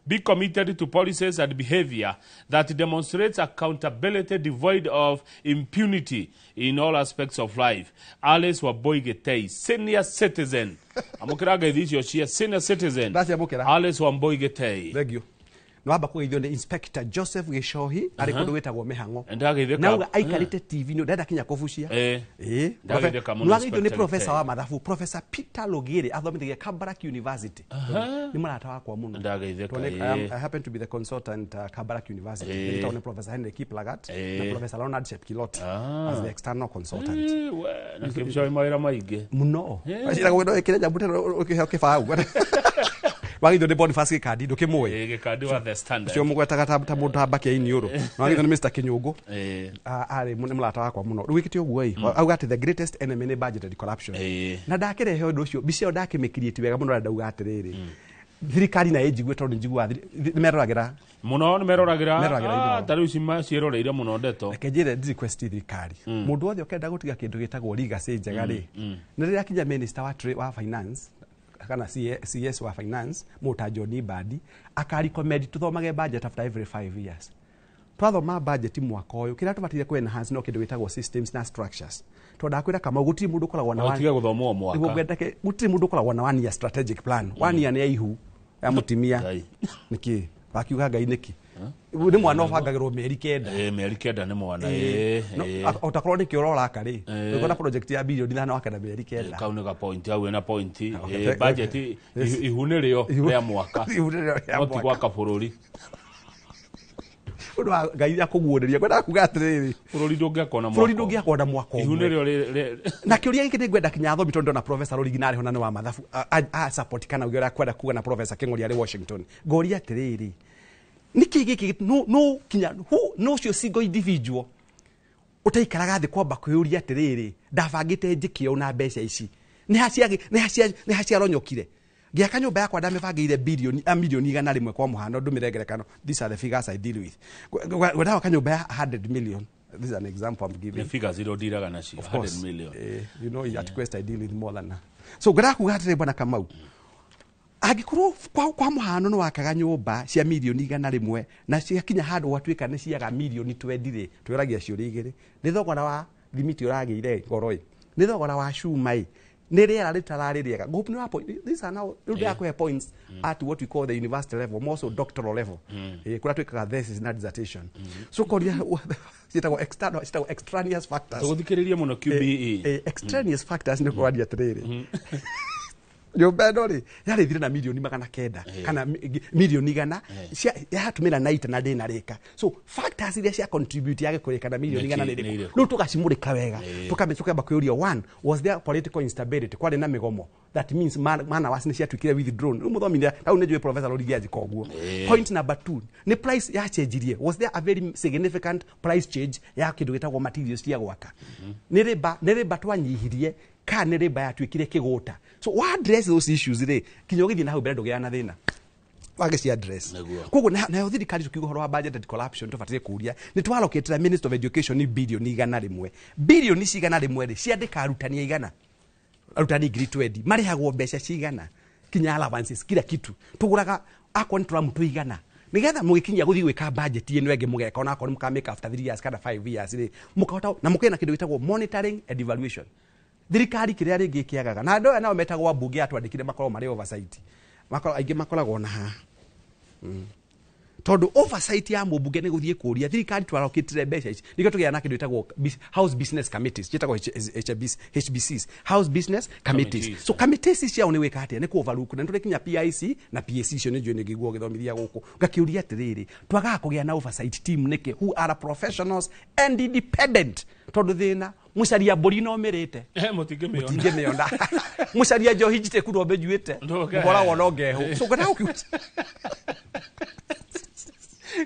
be committed to policies and behavior that demonstrates accountability devoid of impunity in all aspects of life. Alice Wambui Gitei, senior citizen. Amũkĩra ngeithi icio cia senior citizen. Ndaciamũkĩra. Alice Wambui Gitei. Thank you. Nĩ wamba kũgeithio nĩ Inspector Joseph Gĩcohi arĩ kũndũ gwĩtagwo Mĩhang'o. Ndageithĩka. Nauga aikarĩte TV nĩ ndenda kinya kũbucia. Ĩĩ. Ndageithĩka mũno, Nĩ wageithio nĩ Inspector professor Gitei. wa mathabu, Professor Peter Lugiri, athomithagia Kabarak University. Nĩ mũrata wakwa mũno. Ndageithĩka, Tondũ ĩĩ. I happen to be the consultant, Kabarak University. Nĩtagwo nĩ Professor Henry Kiplagat na Professor Leonard Chepkilot as the external consultant. We, na Kĩbico mawĩra maingĩ. Muno. Wacira gwendo ĩkĩre nyamũ teno ũkĩheo kĩbaũ. Wageithio nĩ Boniface Gĩkandi, ndũkĩmũĩ? Ĩĩ, Gĩkandi wa The Standard. Ũcio mũgwetaga ta mũndũ ta mbaki ya iniũrũ. Wageithio nĩ Mr. Kinyũngũ. Arĩ nĩ mũrata wakwa mũno. Rĩu wĩkĩte ũguo ĩ, auga atĩ the greatest enemy nĩ budgeted corruption. Na ndakĩrehe ũndũ ũcio, mbica ĩyo ndakĩmĩkiriĩti wega mũno, ũrĩa ndauga atĩrĩrĩ, thirikari nayo ĩnjigue tondũ njiguaga nĩ meroragĩra. Mũno nĩ meroragĩra. Meroragĩra Inooro. Ta rĩu ciĩroreire mũno ndeto. Reke njĩre, ndi request thirikari, mũndũ wothe ũkenda gũtiga kĩndũ gĩtagwo legacy njega rĩ, nĩ rĩrĩa kinya minister wa finance kana CS wa finance, mũndũ ta John Mbadi, akarecommend tũthomage budget after every 5 years. Twathoma budget mwaka ũyũ, kĩrĩa tũbataire kũ enhance no kĩndũ gĩtagwo systems na structures, tondũ ndakwĩra Kamau, gũtirĩ mũndũ ũkoragwo na Ũtige gũthomwo mwaka. Nĩguo ngwendeke, gũtirĩ mũndũ ũkoragwo na one year strategic plan. One year nĩ ya ihu ya mũtimia. Ngai. Nĩkĩ wakiuga Ngai? Nĩkĩ nĩ mwana ũbangagĩrwo mĩeri 9? Ĩĩ, mĩeri 9 nĩ mwana, ĩĩ, ĩĩ. Otakorwo nĩkĩo ũroraka rĩ, ũkona project ya birioni 5 wakenda mĩeri 9. Kau nĩ ga point, hau ĩna point. Okay. Ĩĩ, budget ihu nĩrĩo rĩa mwaka. Ihu nĩrĩo rĩa No ti mwaka. gwaka bũrũri. Ũndũ wa Ngai akũguũrĩria, ngwendaga kuga atĩrĩrĩ, Bũrũri ndũngĩakwo na mwaka. Bũrũri ndũngĩakwo na mwaka Ihu ũmwe. nĩrĩo Na kĩũria gĩkĩ nĩ ngwenda kinya athomi, tondũ ndona Professor Rũrigi narĩ ho na nĩ wa mathabu, a support kana uge ũrĩa kwenda kuga, na Professor Kĩng'ori arĩ Washington. Ngoria atĩrĩrĩ, nĩkĩ gĩkĩ no kinya no ũcio single individual ũtaikaraga thĩ kwamba kwĩyũria atĩrĩrĩ, ndabangĩte njĩke ũũ na mbeca ici, nĩ ha ciaronyokire? Ngĩaka nyũmba yakwa ndamĩbangĩire bilioni a milioni 100, kwa mũhano, ndũmĩre ngerekano, these are the figures I deal with. Ngwendaga gwaka nyũmba ya 100 million. This is an example I'm giving. Nĩ figures iria ũndiraga nacio. Of course. 100 million. You know, at Quest I deal with more than that. So ngwendaga kuga atĩrĩ, bwana Kamau, angĩkorwo kwa mũhano nĩ wakaga nyũmba cia milioni 100 na ciakinya handũ gwatuĩka nĩ ciaga milioni 20 rĩ, twĩragia ciũria igĩrĩ: nĩ thogora wa thimiti ũragĩire goro ĩ, nĩ thogora wa cuma ĩ, nĩ rĩera rĩtararĩ rĩega? Ngũpu nĩ wa these are now, rĩu ndĩrakũhe points at what we call the university level, more so doctoral level, kũrĩa twĩkaga thesis na dissertation. So koria ciĩtagwo external, ciĩtagwo extraneous factors. Tũgũthikĩrĩrie mũno QBE. Extraneous factors nĩ kwaria atĩrĩrĩ, nyũmba ĩno rĩ yarĩ thire na milioni 900 kana milioni 100 yatũmĩra naita na ndĩna rĩka. So factors iria cia contribute yage kũrĩka na milioni 100 nĩ Nĩ ĩrĩkũ? irĩkũ? Rĩu tũgacimũrĩka wega, tukamba kwĩũria, one, was there political instability? Kwarĩ na mĩgomo, that means man hours nĩ ciatuĩkire withdrawn. Rĩu mũthomi hau nĩ njũĩ Professor Rũrigi anjĩka ũguo. Point number two, nĩ price yachenjirie? Was there a very significant price change ya kĩndũ gĩtagwo materials cia gwaka? Nĩ rĩmba twanyihirie kana nĩ rĩmba yatuĩkire kĩgũta? So wa address those issues rĩ, kinya ũgĩthiĩ na hau mbere ndũgĩaga na thĩna wagĩci address. Koguo nayo thirikari, tukiuga ũhoro wa budgeted corruption, tũbataire kũria nĩ twaroketera Minister of Education birioni 100. Birioni ici 100 rĩ, ciandĩka arutani aigana? Arutani 20,000 marĩhagwo mbeca cigana, kinya allowances, kila kitu? Tũgũraga akorwo nĩ tũramu tũigana, nigetha mũgĩkinyia gũthiĩ gwĩka budget ĩno ĩngĩ mũgeka, ona akorwo mũkamĩka after 3 years kana 5 years rĩ, mũkahota na mũkĩgĩa na kĩndũ gĩtagwo monitoring and evaluation. Thirikari kĩrĩa rĩngĩ ĩkĩagaga, na andũ aya nao metagwo ambunge atwandĩkire makorwo marĩ oversight, makorwo aingĩ makoragwo na haha. Tondu oversight ya mũmbunge nĩ gũthiĩ kũria thirikari twarokĩtire mbeca ici nĩkĩo tũgĩa na kĩndũ gĩtagwo house business committees, ciĩtagwo HBCs, house business committees. So committees ici ciao nĩ gwĩka atĩa? Nĩ kũ overlook na nĩtũrĩ kinya PIC na PAC icio nĩ njũĩ nĩ ngĩiguo ũgĩthomithia gũkũ. Ngakĩũria atĩrĩrĩ, twagaga kũgĩa na oversight team nĩkĩ, who are professionals and independent? Tondũ thĩna mũcaria mbũri no mĩrĩte, mũtingĩmĩona, mũcaria njohi njitĩku no mĩnyuĩte, mũhoragwo no ngehũ. So ngwendaga gũkiuga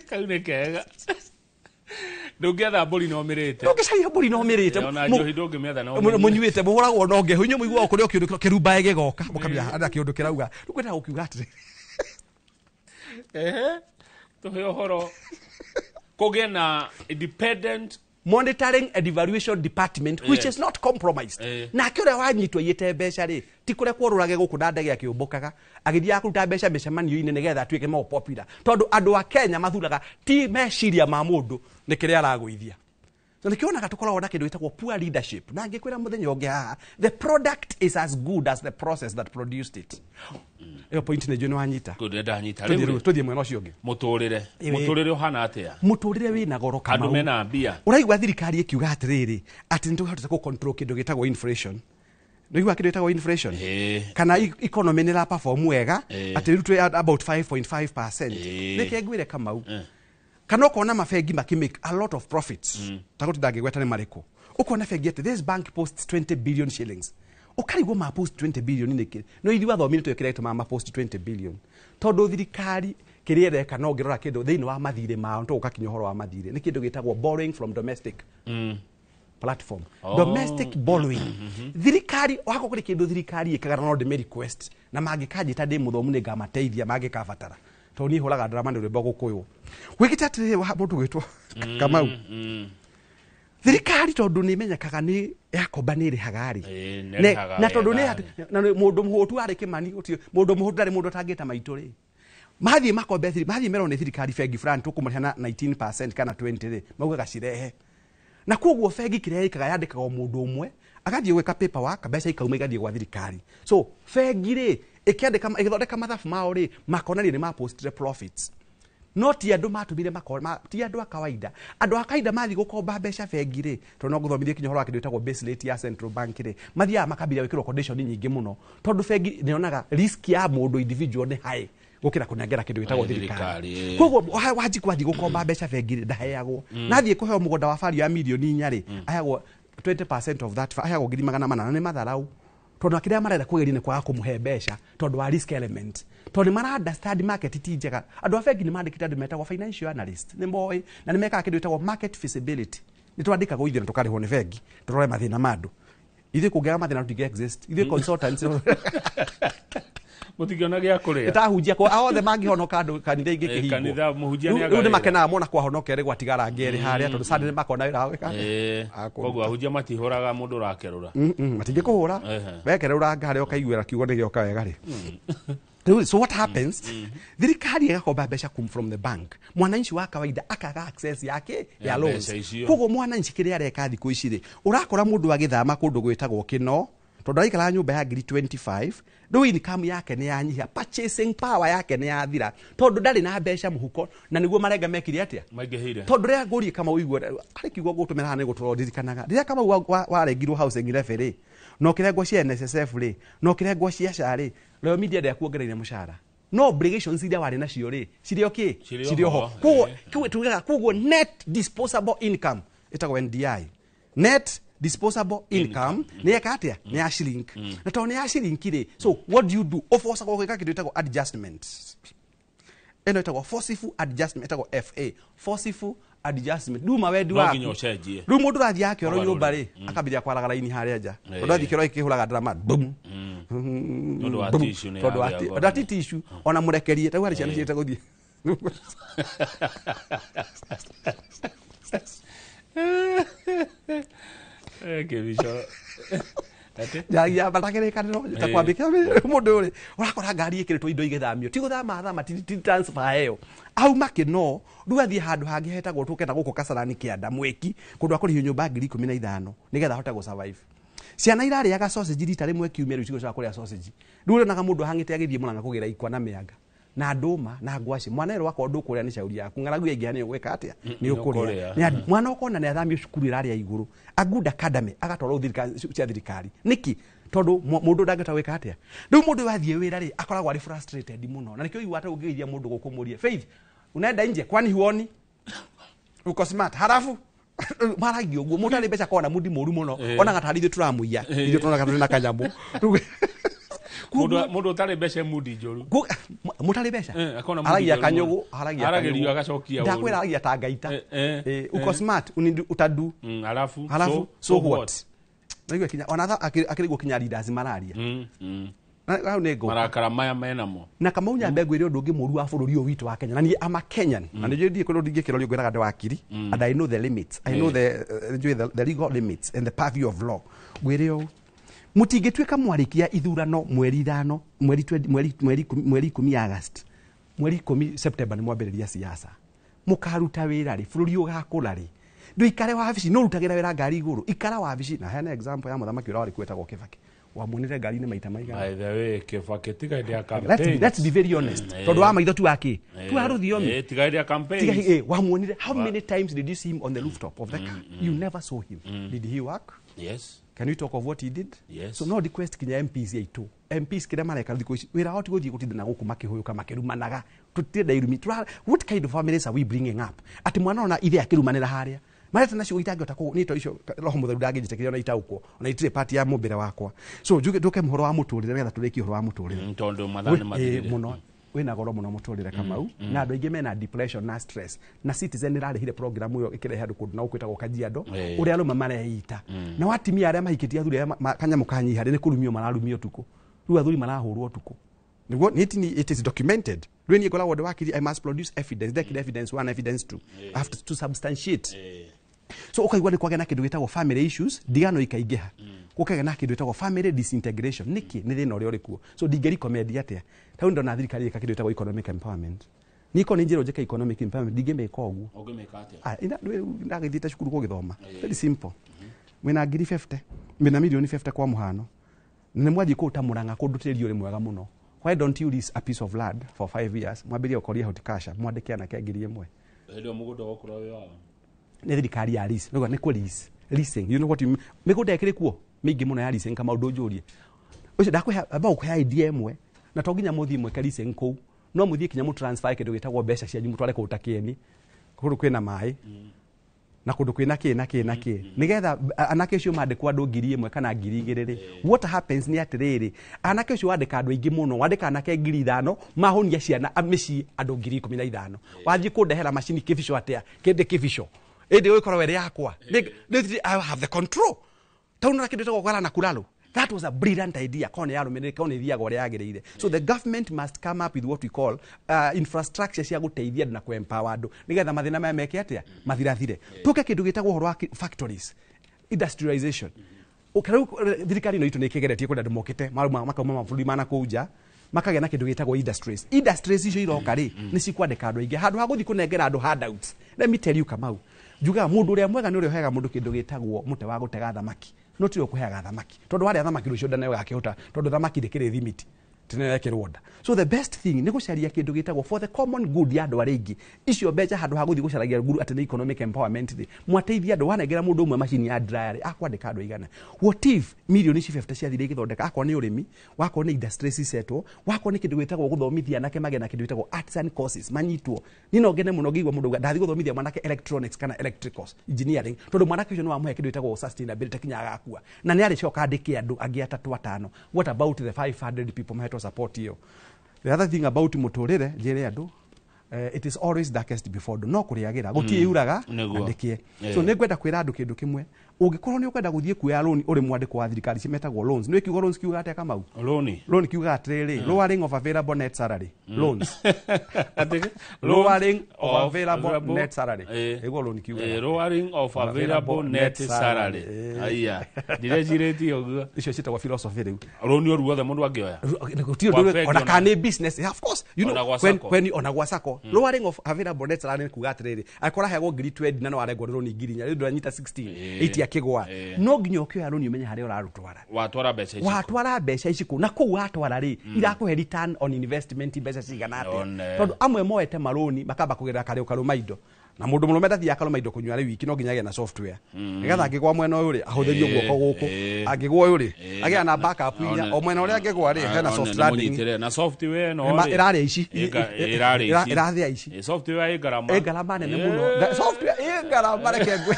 kau nĩ kega. Ndũngĩetha mbũri no mĩrĩte, ndũngĩcaria mbũri no mĩrĩte, ona njohi ndũngĩmĩetha no mũnyuĩte, mũhũragwo no ngehũ. Inyuĩ mũiguaga kũrĩ o kĩũndũ kĩrumbae gĩgoka mũkamenya ana kĩũndũ kĩrauga. Rĩu ngwendaga gũkiuga atĩrĩ, ehe, tũhe ũhoro kũgĩe na independent monitoring and evaluation department which is not compromised. Nake ũrĩa wanyitwo aiyĩte mbeca rĩ, ti kũrĩa kworũrage gũkũ na ndege akĩũmbũkaga, agĩthiaga kũruta mbeca mĩcemanio-inĩ nĩgetha atuĩke more popular. Tondũ andũ a Kenya mathuraga ti meciria ma mũndũ, nĩ kĩrĩa aragũithia. So nĩkĩonaga tũkoragwo na kĩndũ gĩtagwo poor leadership. Na ngĩkwĩra mũthenya ũngĩ haha, the product is as good as the process that produced it. Ĩyo point nĩ njũĩ nĩ wanyita. Tũthiĩ mwena ũcio ũngĩ. Mũtũrĩre. Mũtũrĩre ũhana atĩa? Mũtũrĩre wĩna goro Kamau. Andũ mena mbia. Ũraigua thirikari ĩkiuga atĩrĩrĩ, atĩ nĩtũhotete gũ control kĩndũ gĩtagwo inflation. Nĩũigua kĩndũ gĩtagwo inflation? Kana economy nĩ ĩra perform wega, atĩ rĩu twĩ about 5.5%. Nĩkĩ ngwĩre Kamau? Kana ũkona mabengi makĩ a lot of profits. Ta gũtinda ngĩgweta nĩ marĩkũ. Ũkona bengi atĩ this bank posts 20 billion shillings. Ũkarigwo ma post 20 billion nĩkĩ? No ithuĩ athomi nĩtwĩkĩra gĩtũmaga ma post 20 billion. Tondũ thirikari kĩrĩa ĩreka no ngĩrora kĩndũ thĩinĩ wa mathirĩ mao, tũgũkakinya ũhoro wa mathirĩ, nĩ kĩndũ gĩtagwo borrowing from domestic platform. Domestic borrowing. Thirikari wako kũrĩ kĩndũ thirikari ĩkaga no ndĩmĩ request na mangĩkanjĩta ndĩ mũthomu nĩ ngamateithia mangĩkabatara. Tondũ niĩ hũraga drama nĩ rwĩmbo gũkũyũ. Wĩkĩte atĩrĩrĩ mũndũ gwĩtwo Kamau. Thirikari tondũ nĩ imenyekaga nĩ yakomba nĩ ĩrĩhaga rĩ. Na tondũ nĩ mũndũ mũhũtu arĩ Kĩmani, mũndũ mũhũtu ndarĩ mũndũ atangĩta maitũ rĩ. Mathiĩ makombe mathiĩ merwo nĩ thirikari bengi fulani tũkũmũrĩha na 19% kana 20 rĩ, maugaga cirehe. Na koguo bengi kĩrĩa ĩkaga yandĩkaga o mũndũ ũmwe, agathiĩ gwĩka paperwork, mbeca ikauma igathiĩ gwa thirikari. So bengi rĩ ĩkĩandĩka ĩgĩthondeka mathabu mao rĩ, makonania nĩ mapostire profits. No ti andũ matũmire ti andũ a kawaida. Andũ a kawaida mathiĩ gũkomba mbeca bengi rĩ, tondũ no ngũthomithie kinya ũhoro wa kĩndũ gĩtagwo base rate ya central bank rĩ, mathiaga makambĩrĩria gwĩkĩrwo condition nyingĩ mũno, tondũ bengi nĩyonaga risk ya mũndũ individual nĩ high gũkĩra kũnengera kĩndũ gĩtagwo thirikari. Koguo Wanjikũ athiĩ gũkomba mbeca bengi rĩ, ndaheagwo. Na athiĩ kũheo mũgũnda wa bario ya mirioni 4 rĩ, aheagwo 20% of that, aheagwo 400,000 na nĩ matharau. Tondũ kĩrĩa marenda kũgeria nĩ kwaga kũmũhe mbeca tondũ wa risk element. Tondũ nĩ mara understand market ti njega. Andũ a bengi nĩ mandĩkĩte andũ metagwo financial analyst, nĩ moĩ na nĩ mekaga kĩndũ gĩtagwo market feasibility. Nĩ twandĩkagwo ithuĩ na tũkarĩhwo nĩ bengi tũrore mathĩna ma andũ. Ithuĩ kũngĩaga mathĩna tũtingĩ exist. Ithuĩ consultants mũtingĩona gĩa kũrĩa. Ĩtahunjia kwa othe mangĩhonoka andũ kanitha ingĩ kĩhingwo. Kanitha mũhunjia nĩ Rĩu nĩ makenaga mona kwahonoka erĩ gwatigara ngerĩ harĩa tondũ Sunday nĩ makona wĩra wa gwĩka. Koguo ahunjia matihũraga mũndũ ũrakerũra. Matingĩkũhũra. Wekerũra harĩa ũkaiguĩra kiugo nĩ gĩoka wega rĩ. So what happens? Thirikari ĩgakomba mbeca come from the bank. Mwananchi wa kawaida akaga access yake ya loans. Koguo mwananchi kĩrĩa areka thikũ ici rĩ, ũrakora mũndũ agĩthama kũndũ gwĩtagwo Kĩno, tondũ araikara nyũmba ya ngiri 25, rĩu income yake nĩ yanyiha, purchasing power yake nĩ yathira, tondũ ndarĩ na mbeca mũhuko, na nĩguo marenga mekire atĩa? Maingĩhire. Tondũ rĩrĩa ngũrie Kamau ũigue, harĩ kiugo ngũtũmĩra haha nĩ gũtũra ũndirikanaga. Rĩrĩa Kamau warengirwo housing levy rĩ, na ũkĩrengwo cia NSSF rĩ, na ũkĩrengwo cia SHA rĩ, Royal Media ndĩakuongereire mũcara. No obligations iria warĩ nacio rĩ, cirĩ o kĩ? Cirĩ oho. Koguo tugaga koguo net disposable income ĩtagwo NDI. Net disposable income nĩ yeka atĩa? Nĩ ya shrink. Na tondũ nĩ ya shrink rĩ, so what do you do? Ũbocagwo gwĩka kĩndũ gĩtagwo adjustment. Ĩno ĩtagwo forceful adjustment, ĩtagwo FA, forceful adjustment. Nduma wendi waku. No nginya ũcenjie. Rĩu mũndũ ũrathiĩ akĩorwo nyũmba rĩ, akambĩrĩria kwaraga raini harĩa nja. Tondũ athiĩ kĩoro gĩkĩhũraga drama, boom. Tondũ wa tissue nĩ yagĩa goro. Tondũ wa tissue, ona mũrekerie, ta rĩu harĩ ciana ciĩte gũthiĩ. Kĩbico. Njagia matakĩrĩkanĩro ta kwambĩkĩra mũndũ ũrĩ ũrakora ngari ĩkĩrĩtwo indo igĩthamio, ti gũthama thama, ti transfer ĩyo auma Kĩno rĩu athiĩ handũ hangĩ hetagwo tũkenda gũkũ Kasarani kĩanda mwĩki kũndũ akũrĩhio nyũmba 15,000 nĩgetha ahote gũ survive. Ciana irarĩaga sausage rita rĩmwe kiumia, rĩu cigũcoka kũrĩa sausage. Rĩu ũrĩonaga mũndũ ahang'ĩte agĩthiĩ Mũrang'a kũgĩra ikwa na mĩanga Na ndũma na ngwacĩ mwana ĩrĩ wakorwo ndũkũrĩa nĩ cauri yaku ng'aragu yaingĩha nĩ ũgwĩka atĩa nĩ ũkũrĩa. Mwana ũkona nĩ athamio cukuru ĩrarĩa igũrũ a good academy agatwarwo cia thirikari nĩkĩ tondũ mũndũ ndangĩhota gwĩka atĩa. Rĩu mũndũ wathiĩ wĩra rĩ akoragwo arĩ frustrated mũno na nĩkĩo ũiguaga ta ũngĩgeithia mũndũ gũkũ mũrie Faith unaenda nje kwani huoni uko smart halafu maragia ũguo mũndũ arĩ mbeca kona mundi mũru mũno onaga tarĩ ithuĩ tũramũiya ithuĩ tuonaga tũrĩ na kanyamũ. Mundu utari mbeca mudi njuru mutari mbeca aragia kanyugu aragia aragerio agacokia uru ndakwira aragia ta ngaita uko smart utadu halafu so what naigua kinya ona akirigwo kinya leaders mararia hau nĩ ngũ marakara maya menamo na Kamau nyambe ngwire undu ungi mũru wa bũrũri ũyũ witũ wa Kenya na niĩ am a Kenyan na nĩ njũĩ ndiĩ kũndũ ndingĩkĩrorio ngwĩraga ndĩ wakiri and I know the limits I know the legal limits and the purview of law ngwĩre ũũ mutingĩtuĩka mwarĩkia ithurano mweri 5 mweri 10 August mweri 10 September nĩ mwambĩrĩria siasa mũkaruta wĩra rĩ bũrũri ũgakũra rĩ ndũikare wabici no rutagĩra wĩra ngari igũrũ ikara wabici na heana example ya mũthamaki ũrĩa warĩ kwetagwo Kibaki wamuonire ngari-inĩ maita maigana. By the way Kibaki tiga hĩndĩ ya campaign let's be very honest tondũ wa maitho tu wake tu wa rũthiomi tiga hĩndĩ ya campaign wamuonire how many times did you see him on the rooftop of the car you never saw him did he work yes can we talk of what he did yes so no request kinya MPs yaitu MPs kira mareka thikũ ici wĩra wao ti gũthiĩ gũtinda na gũkũ makĩhũyũka makĩrumanaga tũtirenda irumi what kind of families are we bringing up atĩ mwana ona ithe akĩrumanĩra harĩa mareta nacio itangĩhota kũ nĩ to icio roho mũtheru ndangĩnjĩtĩkĩria ona itaũkwo ona itirĩ part ya mũmbĩre wakwa so njuge ndũke mũhoro wa mũtũrĩre nĩgetha tũrĩkie ũhoro wa mũtũrĩre tondũ mathaa nĩ mathirire mũno wĩna goro mũno mũtũrĩre Kamau na andũ aingĩ mena depression na stress na Citizen ĩrarĩhire program ĩyo ĩkĩrehe andũ kũndũ na gũkwĩtagwo Kajiado ũrĩa arũme mareita na watimia arĩa mahikĩtie athuri arĩa kanyamũ kanyiha nĩ kũrumio mararumio ũtukũ rĩu athuri marahũrwo ũtukũ nĩguo it is documented rĩu niĩ ngoragwo ndĩ wakiri I must produce evidence ndekire evidence 1 evidence 2 I have to substantiate so ukaigua nĩ kwagĩa na kĩndũ gĩtagwo family issues ndigano ikaingĩha gũkagĩa na kĩndũ gĩtagwo family disintegration nĩkĩ nĩ thĩna ũrĩa ũrĩ kuo so ndingĩrecommend atĩa tau ndona thirikari ĩka kĩndũ gĩtagwo economic empowerment niko nĩ njĩra njĩka economic empowerment ndingĩmĩka ũguo ũngĩmĩka atĩa ndagĩthiĩte cukuru gũgĩthoma very simple mwĩna ngiri 50 mwĩna milioni 50 kwa mũhano na nĩ mwathiĩ kũu ta Murang'a kũndũ tĩri ũrĩ mwega mũno why don't you lease a piece of land for 5 years mwambĩrĩrie gũkoria horticulture mwandĩke anake ngiri ĩmwe hĩndĩ ĩyo mũgũnda ũgũkorwo wĩ wao nĩ thirikari ya lease nĩ kũ lease leasing you know what you mean mĩgũnda ĩkĩrĩ kuo mĩingĩ mũno ya leasing kama ũndũ njũrie ũcio ndakũhe amba gũkũhe idea ĩmwe na to nginya mũthiĩ mwĩke leasing kũu no mũthiĩ kinya mũtransfer kĩndũ gĩtagwo mbeca cianyu mũtware kũu ta kĩeni kũndũ kwĩna maĩ na kũndũ kwĩna kĩ na kĩ na kĩ nĩgetha anake ũcio mandĩkwo andũ 1,000 kana 2,000 rĩ what happens nĩ atĩrĩrĩ anake ũcio wandĩka andũ aingĩ mũno wandĩka anake 5,000 mahũnia ciana mĩciĩ andũ 15,000 wathiĩ kũndehera macini kĩbico atĩa kĩndĩ kĩbico ĩndĩ ũgĩkorwo ĩrĩ yakwa I have the control tau na kĩndũ gĩtagwo kwarana kuralo that was a brilliant idea kone yarũmĩrĩre kone ithiaga ũrĩa yagĩrĩire so the government must come up with what we call infrastructure cia gũteithia andũ na kũ-empower andũ nĩgetha mathĩna maya meke atĩa mathirathire tũke kĩndũ gĩtagwo ũhoro wa factories industrialization rĩu thirikari ĩno itũ nĩ ĩkĩgeretie kũrĩ andũ mokĩte makauma mabũrũri ma nakũu nja makagĩa na kĩndũ gĩtagwo industries industries icio iroka rĩ nĩ cikwandĩka andũ aingĩ handũ ha gũthiĩ kũnengera andũ handouts let me tell you Kamau njugaga mũndũ ũrĩa mwega nĩ ũrĩa ũheaga mũndũ kĩndũ gĩtagwo mũtĩ wa gũtega thamaki no tiwe ũkũheaga thamaki tondũ warĩa thamaki rũciũ nda nayo gakĩhũta tondũ thamaki ndĩkĩrĩ thimiti tinekĩrwo nda so the best thing nĩ gũcaria kĩndũ gĩtagwo for the common good ya andũ arĩa aingĩ icio mbeca handũ ha gũthiĩ gũcaragia nguru atĩ nĩ economic empowerment rĩ mwateithia andũ wanengera mũndũ ũmwe macini ya dryer rĩ akwandĩka andũ aigana what if milioni ici 50 ciathire igĩthondeka akorwo nĩ ũrĩmi wakorwo nĩ industries isetwo wakorwo nĩ kĩndũ gĩtagwo gũthomithia anake magĩe na kĩndũ gĩtagwo artisan courses manyitwo niĩ no ngene mũno ngĩigua mũndũ auga ndathiĩ gũthomithia mwanake electronics kana electricals engineering tondũ mwanake ũcio nĩ wamũhe kĩndũ gĩtagwo sustainability kinya agakua na nĩ arĩcoka andĩke andũ angĩ atatũ atano what about the 500 people mahetwo support hiyo the other thing about muturire njire andu it is always darkest before dawn no kuriagira gutie yuraga andikie so nĩ ngwenda kwĩra andũ kĩndũ kĩmwe ũngĩkorwo nĩ ũkwenda gũthiĩ kuoya loan ũrĩ mwandĩko wa thirikari cimetagwo loans nĩ kiugo loans kiuga atĩa Kamau loan kiuga atĩrĩrĩ lowering of available net salary loans lowering of available net salary ĩguo loan kiuga lowering of available net salary aya ndirecirĩtie ũguo icio ciĩtagwo philosophy rĩu loan o ruothe mũndũ angĩoya gũtirĩ ũndũ ona kana nĩ business of course you know when ona gwa sacco lowering of available net salary kuga atĩrĩrĩ angĩkorwo aheagwo ngiri 20 na no arengwo nĩ loan ngiri 4 rĩu ndũranyita 16 80 Ciakĩgwa. No nginya ũkĩoya rũni ũmenye harĩa ũrarũtwara. Watwara mbeca ici. Watwara mbeca ici kũ, na kũu watwara rĩ, irakũhe return on investment mbeca cigana atĩa? One. Tondũ amwe moete marũni makamba kũgerera karĩ ũkarũma indo, na mũndũ mũrũme ndathiaga akarũma indo kũnyua arĩ wiki, no nginya agĩe na software nĩgetha angĩgwa mwena ũyũ rĩ, ahũthĩrie guoko gũkũ, angĩgwa ũyũ rĩ, agĩa na backup inya, o mwena ũrĩa angĩgwa rĩ, hena soft landing. Mũnyitĩre na software ĩno Ĩma- rĩ, ĩrarĩa ici. Ĩrarĩa ici. Ĩrathĩa ici. Software ĩ ngarama. Ĩ ngarama nene mũno. Software ĩ ngarama, reke ngwĩ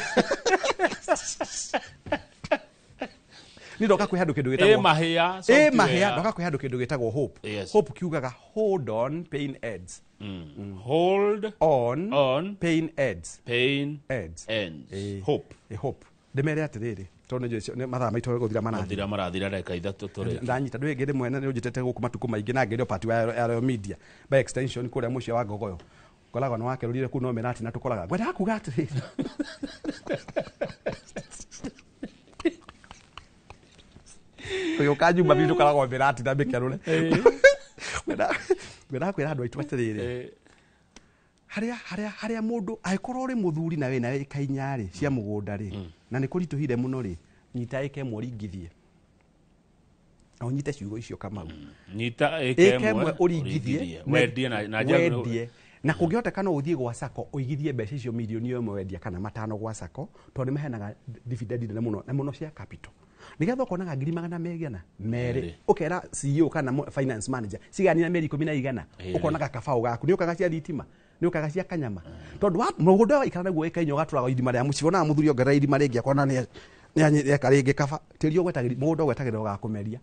ni ndoka kwĩ handũ kĩndũ Ĩ gĩtagwo mahĩa ĩ software. Mahĩa, ndoka kwĩ handũ kĩndũ gĩtagwo hope. Yes. Hope kiugaga hold on, pain ends. Hold on, on pain ends. Pain ends. Ends. Ĩ. Hope. Ĩ, hope. Ndĩmere atĩrĩrĩ, tondũ nĩ njũĩ nĩ mathaa maitũ gũthira marathira. Mathira marathira, ndagĩka 3 tũrĩ. Ndanyita ndwĩ ngĩrĩ mwene nĩ ũnjĩtĩte gũkũ matukũ maingĩ na ngĩrĩ part ya Royal Media by extension kũrĩa mũciĩ wa Ngogoyo ngoragwo nĩ wakerũrire kũu no mĩrati na tũkoraga ngwendaga kuga atĩrĩrĩ, tũgĩũka Jumapili tũkoragwo mĩrati na mĩkerũre. Ngwendaga kwĩra andũ aitũ atĩrĩrĩ, harĩa mũndũ angĩkorwo ũrĩ mũthuri na wĩna ĩka 4 rĩ cia mũgũnda rĩ, na nĩ kũritũhire mũno rĩ, nyita ĩka 1 ũringithie, na ũnyite ciugo icio, Kamau. Nyita ĩka ĩka 1 1 ũringithie. Wendie na njĩra wendie, na kũngĩhoteka no ũthiĩ gwa sacco ũigithie mbeca icio mirioni 1 wendia kana 5 gwa sacco, tondũ nĩ maheanaga dividend nene mũno na mũno cia capital, nĩgetha ũkonaga ngiri magana megana merĩ. Merĩ. Ũkera CEO kana finance manager ciganina mĩeri ikũmi na igana, ũkonaga kabaũ gaku, nĩ ũkaga cia thitima, nĩ ũkaga cia kanyama, tondũ mũgũnda waikara naguo ĩka 4 ũgatũraga irima rĩa mũciĩ, wonaga mũthuri ongerera irima rĩngĩ akona nĩ nĩeka rĩngĩ, kaba tĩri ũgwetagĩrĩra mũgũnda ũgwetagĩrĩra ũgakũmeria.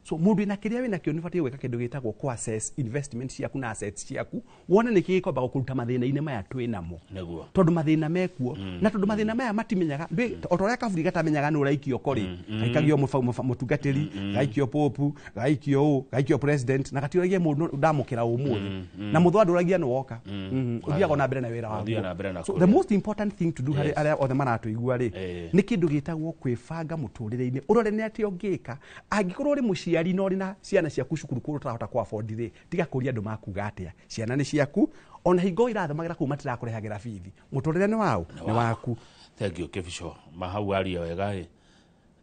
So mũndũ wĩna kĩrĩa wĩna kĩo nĩ ũbatiĩ gwĩka kĩndũ gĩtagwo kũ-assess investment ciaku na assets ciaku, wone nĩkĩ gĩkwamba gũkũruta mathĩna-inĩ maya twĩ namo. Tondũ mathĩna mekuo, na tondũ mathĩna maya matimenyaga o ta ũrĩa kaburi gatamenyaga nĩ ũraikio korĩ, gaikagio mũtungatĩri, gaikio popu, gaikio ũ, gaikio president, na gatiũragia mũndũ ndamũkĩra ũmũthĩ, na mũthwa ndũragia nĩ woka. Ũthiaga na mbere na wĩra Ũthiaga na mbere na waguo. So kũrĩa. the most important thing to do harĩ arĩa othe maratũigua rĩ, nĩ kĩndũ gĩtagwo kwĩbanga mũtũrĩre-inĩ, ũrore nĩ atĩa ũngĩka angĩkorwo ũrĩ mũciari na ũrĩ na ciana ciaku cukuru kũrĩa ũtarahota kũ afford rĩ, tiga kũria andũ makuga atĩa. Ciana nĩ ciaku, ona hingo irathomagĩra kũu matirakũrehagĩra bithi, mũtũrĩre nĩ waũ? Nĩ waku. Thank you, Kĩbico. Mahau aria wega ĩ,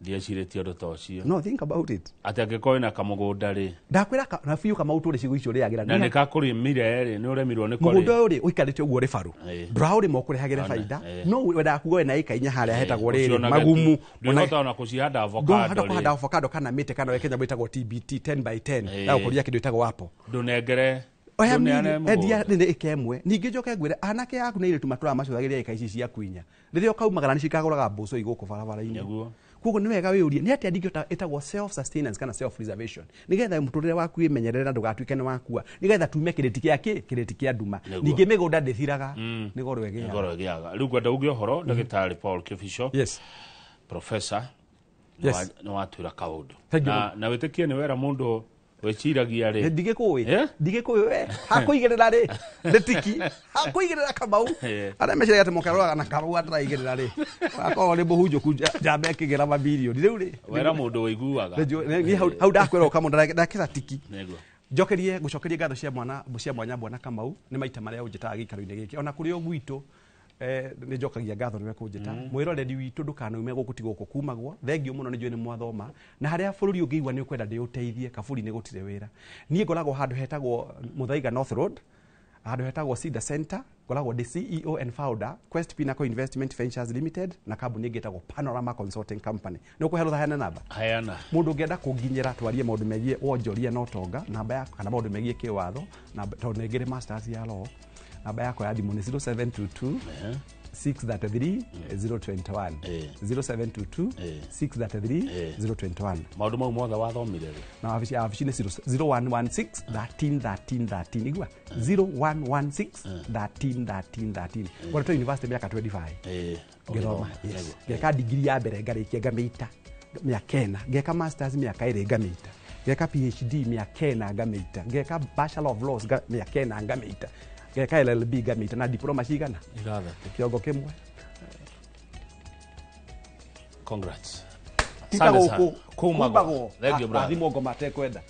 ndiecirĩtie ũndũ ta ũcio. No think about it. Atĩ angĩkorwo wĩna kamũgũnda rĩ, Ndakwĩra na biũ kama ũtũre cigo icio ũrĩagĩra. Na nĩ kakũrĩmire rĩ, nĩ ũremirwo nĩ Mũgũnda kũrĩ ũyũ rĩ, ũikarĩte ũguo ũrĩ barũ, ndũraũrĩma ũkũrehagĩre baida, no wendaga kuga wĩna ĩka 4 harĩa hetagwo rĩrĩ magumu. Ndũhota ona kũcihanda avocado. Ndũhota Rĩ kũhanda avocado kana mĩtĩ kana weke nyamũ ĩtagwo TBT, 10 by 10, ya gũkũria kĩndũ ĩtagwo apple. Ndũnengere Oya ndũneane miri, endia mũgũnda. nĩ ĩka 1. Ningĩ njoke ngwĩre anake aku na airĩtu matũraga macũthagĩria ĩka ici ciaku 4, rĩrĩa ũkaumagara nĩ cikagũraga mboco igũkũ barabara-inĩ. Koguo nĩ wega wĩyũrie nĩ atĩa ndingĩhota, ĩtagwo self sustenance kana self preservation, nĩgetha mũtũrĩre waku wĩmenyerere na ndũgatuĩke nĩ wakua, nĩgetha tume kĩrĩti gĩa kĩ kĩrĩti kĩa nduma. Ningĩ mĩgũnda ndĩthiraga, nĩ goro ĩgĩaga. Ngoro ĩgĩaga. Rĩu ngwenda uge ũhoro, ndagĩtarĩ Paul Kĩbico, professor, nĩ watwĩra kaũndũ. Thank you. Na wĩtĩkie nĩ wera mũndũ wĩciragia rĩ. Ndigĩkũĩ. Eh? Ndigĩkũĩ we hakũigĩrĩra rĩ, nĩ tiki hakũigĩrĩra Kamau. Arĩa meciragia atĩ mũkeroraga na Kamau ataraigĩrĩra rĩ, akorwo nĩ mũhunjũku njamba ĩkĩgĩra mamirioni rĩu rĩ. Wera mũndũ wĩiguaga. Niĩ hau ndakwĩra ũkamũ ndakĩra tiki. Njokerie ngũcokerie ngatho cia mwana cia mwanya bwana Kamau, nĩ maita marĩa ũnjĩtaga gĩikaro-inĩ gĩkĩ, ona kũrĩ o gwitũ, nĩ njokagia ngatho nĩwe kũnjĩta. Mwĩroreri witũ, ndũkanaume gũkũ, ti gũkũ kumagwo. Thengiũ mũno, nĩ njũĩ nĩ mwathoma, na harĩa bũrũri ũngĩigua nĩ ũkwenda ndĩũteithie kaburi nĩ gũtirĩ wĩra. Niĩ ngoragwo handũ hetagwo Muthaiga North Road, handũ hetagwo Cedar Center. Ngoragwo ndĩ CEO and founder Quest Pinnacle Investment Ventures Limited na kambuni ĩngĩ ĩtagwo Panorama Consulting Company. Nĩ ũkũhe rũtha heane namba? Heana. Mũndũ ũngĩenda kũnginyĩra twarie maũndũ megiĩ wonjoria na ũtonga, namba yakwa, kana maũndũ megiĩ kĩwatho, namba, tondũ nĩ ngĩrĩ masters ya law, namba yakwa ya thimũ nĩ 0722 633 021. 0722 633 021. Maũndũ mau mothe wathomire rĩ? Na wabici nĩ 0116 13 13 13. Igua, 0116 13 13 13. Ngoretwo university mĩaka 25 ngĩthoma. Yes. Ngeka digiri ya mbere ngarĩkia ngamĩita mĩaka 4, ngeka masters mĩaka 2 ngamĩita, ngeka PhD mĩaka 4 ngamĩita, ngeka bachelor of laws mĩaka 4 ngamĩita, ngeka LLB ngamĩita, na diploma cigana? 6. Kĩongo kĩmwe. Congrats. Tita Asante sana. gũkũ Kumagwo. kumagwo. Thank you, brother. Athimwo ngoma atekwenda.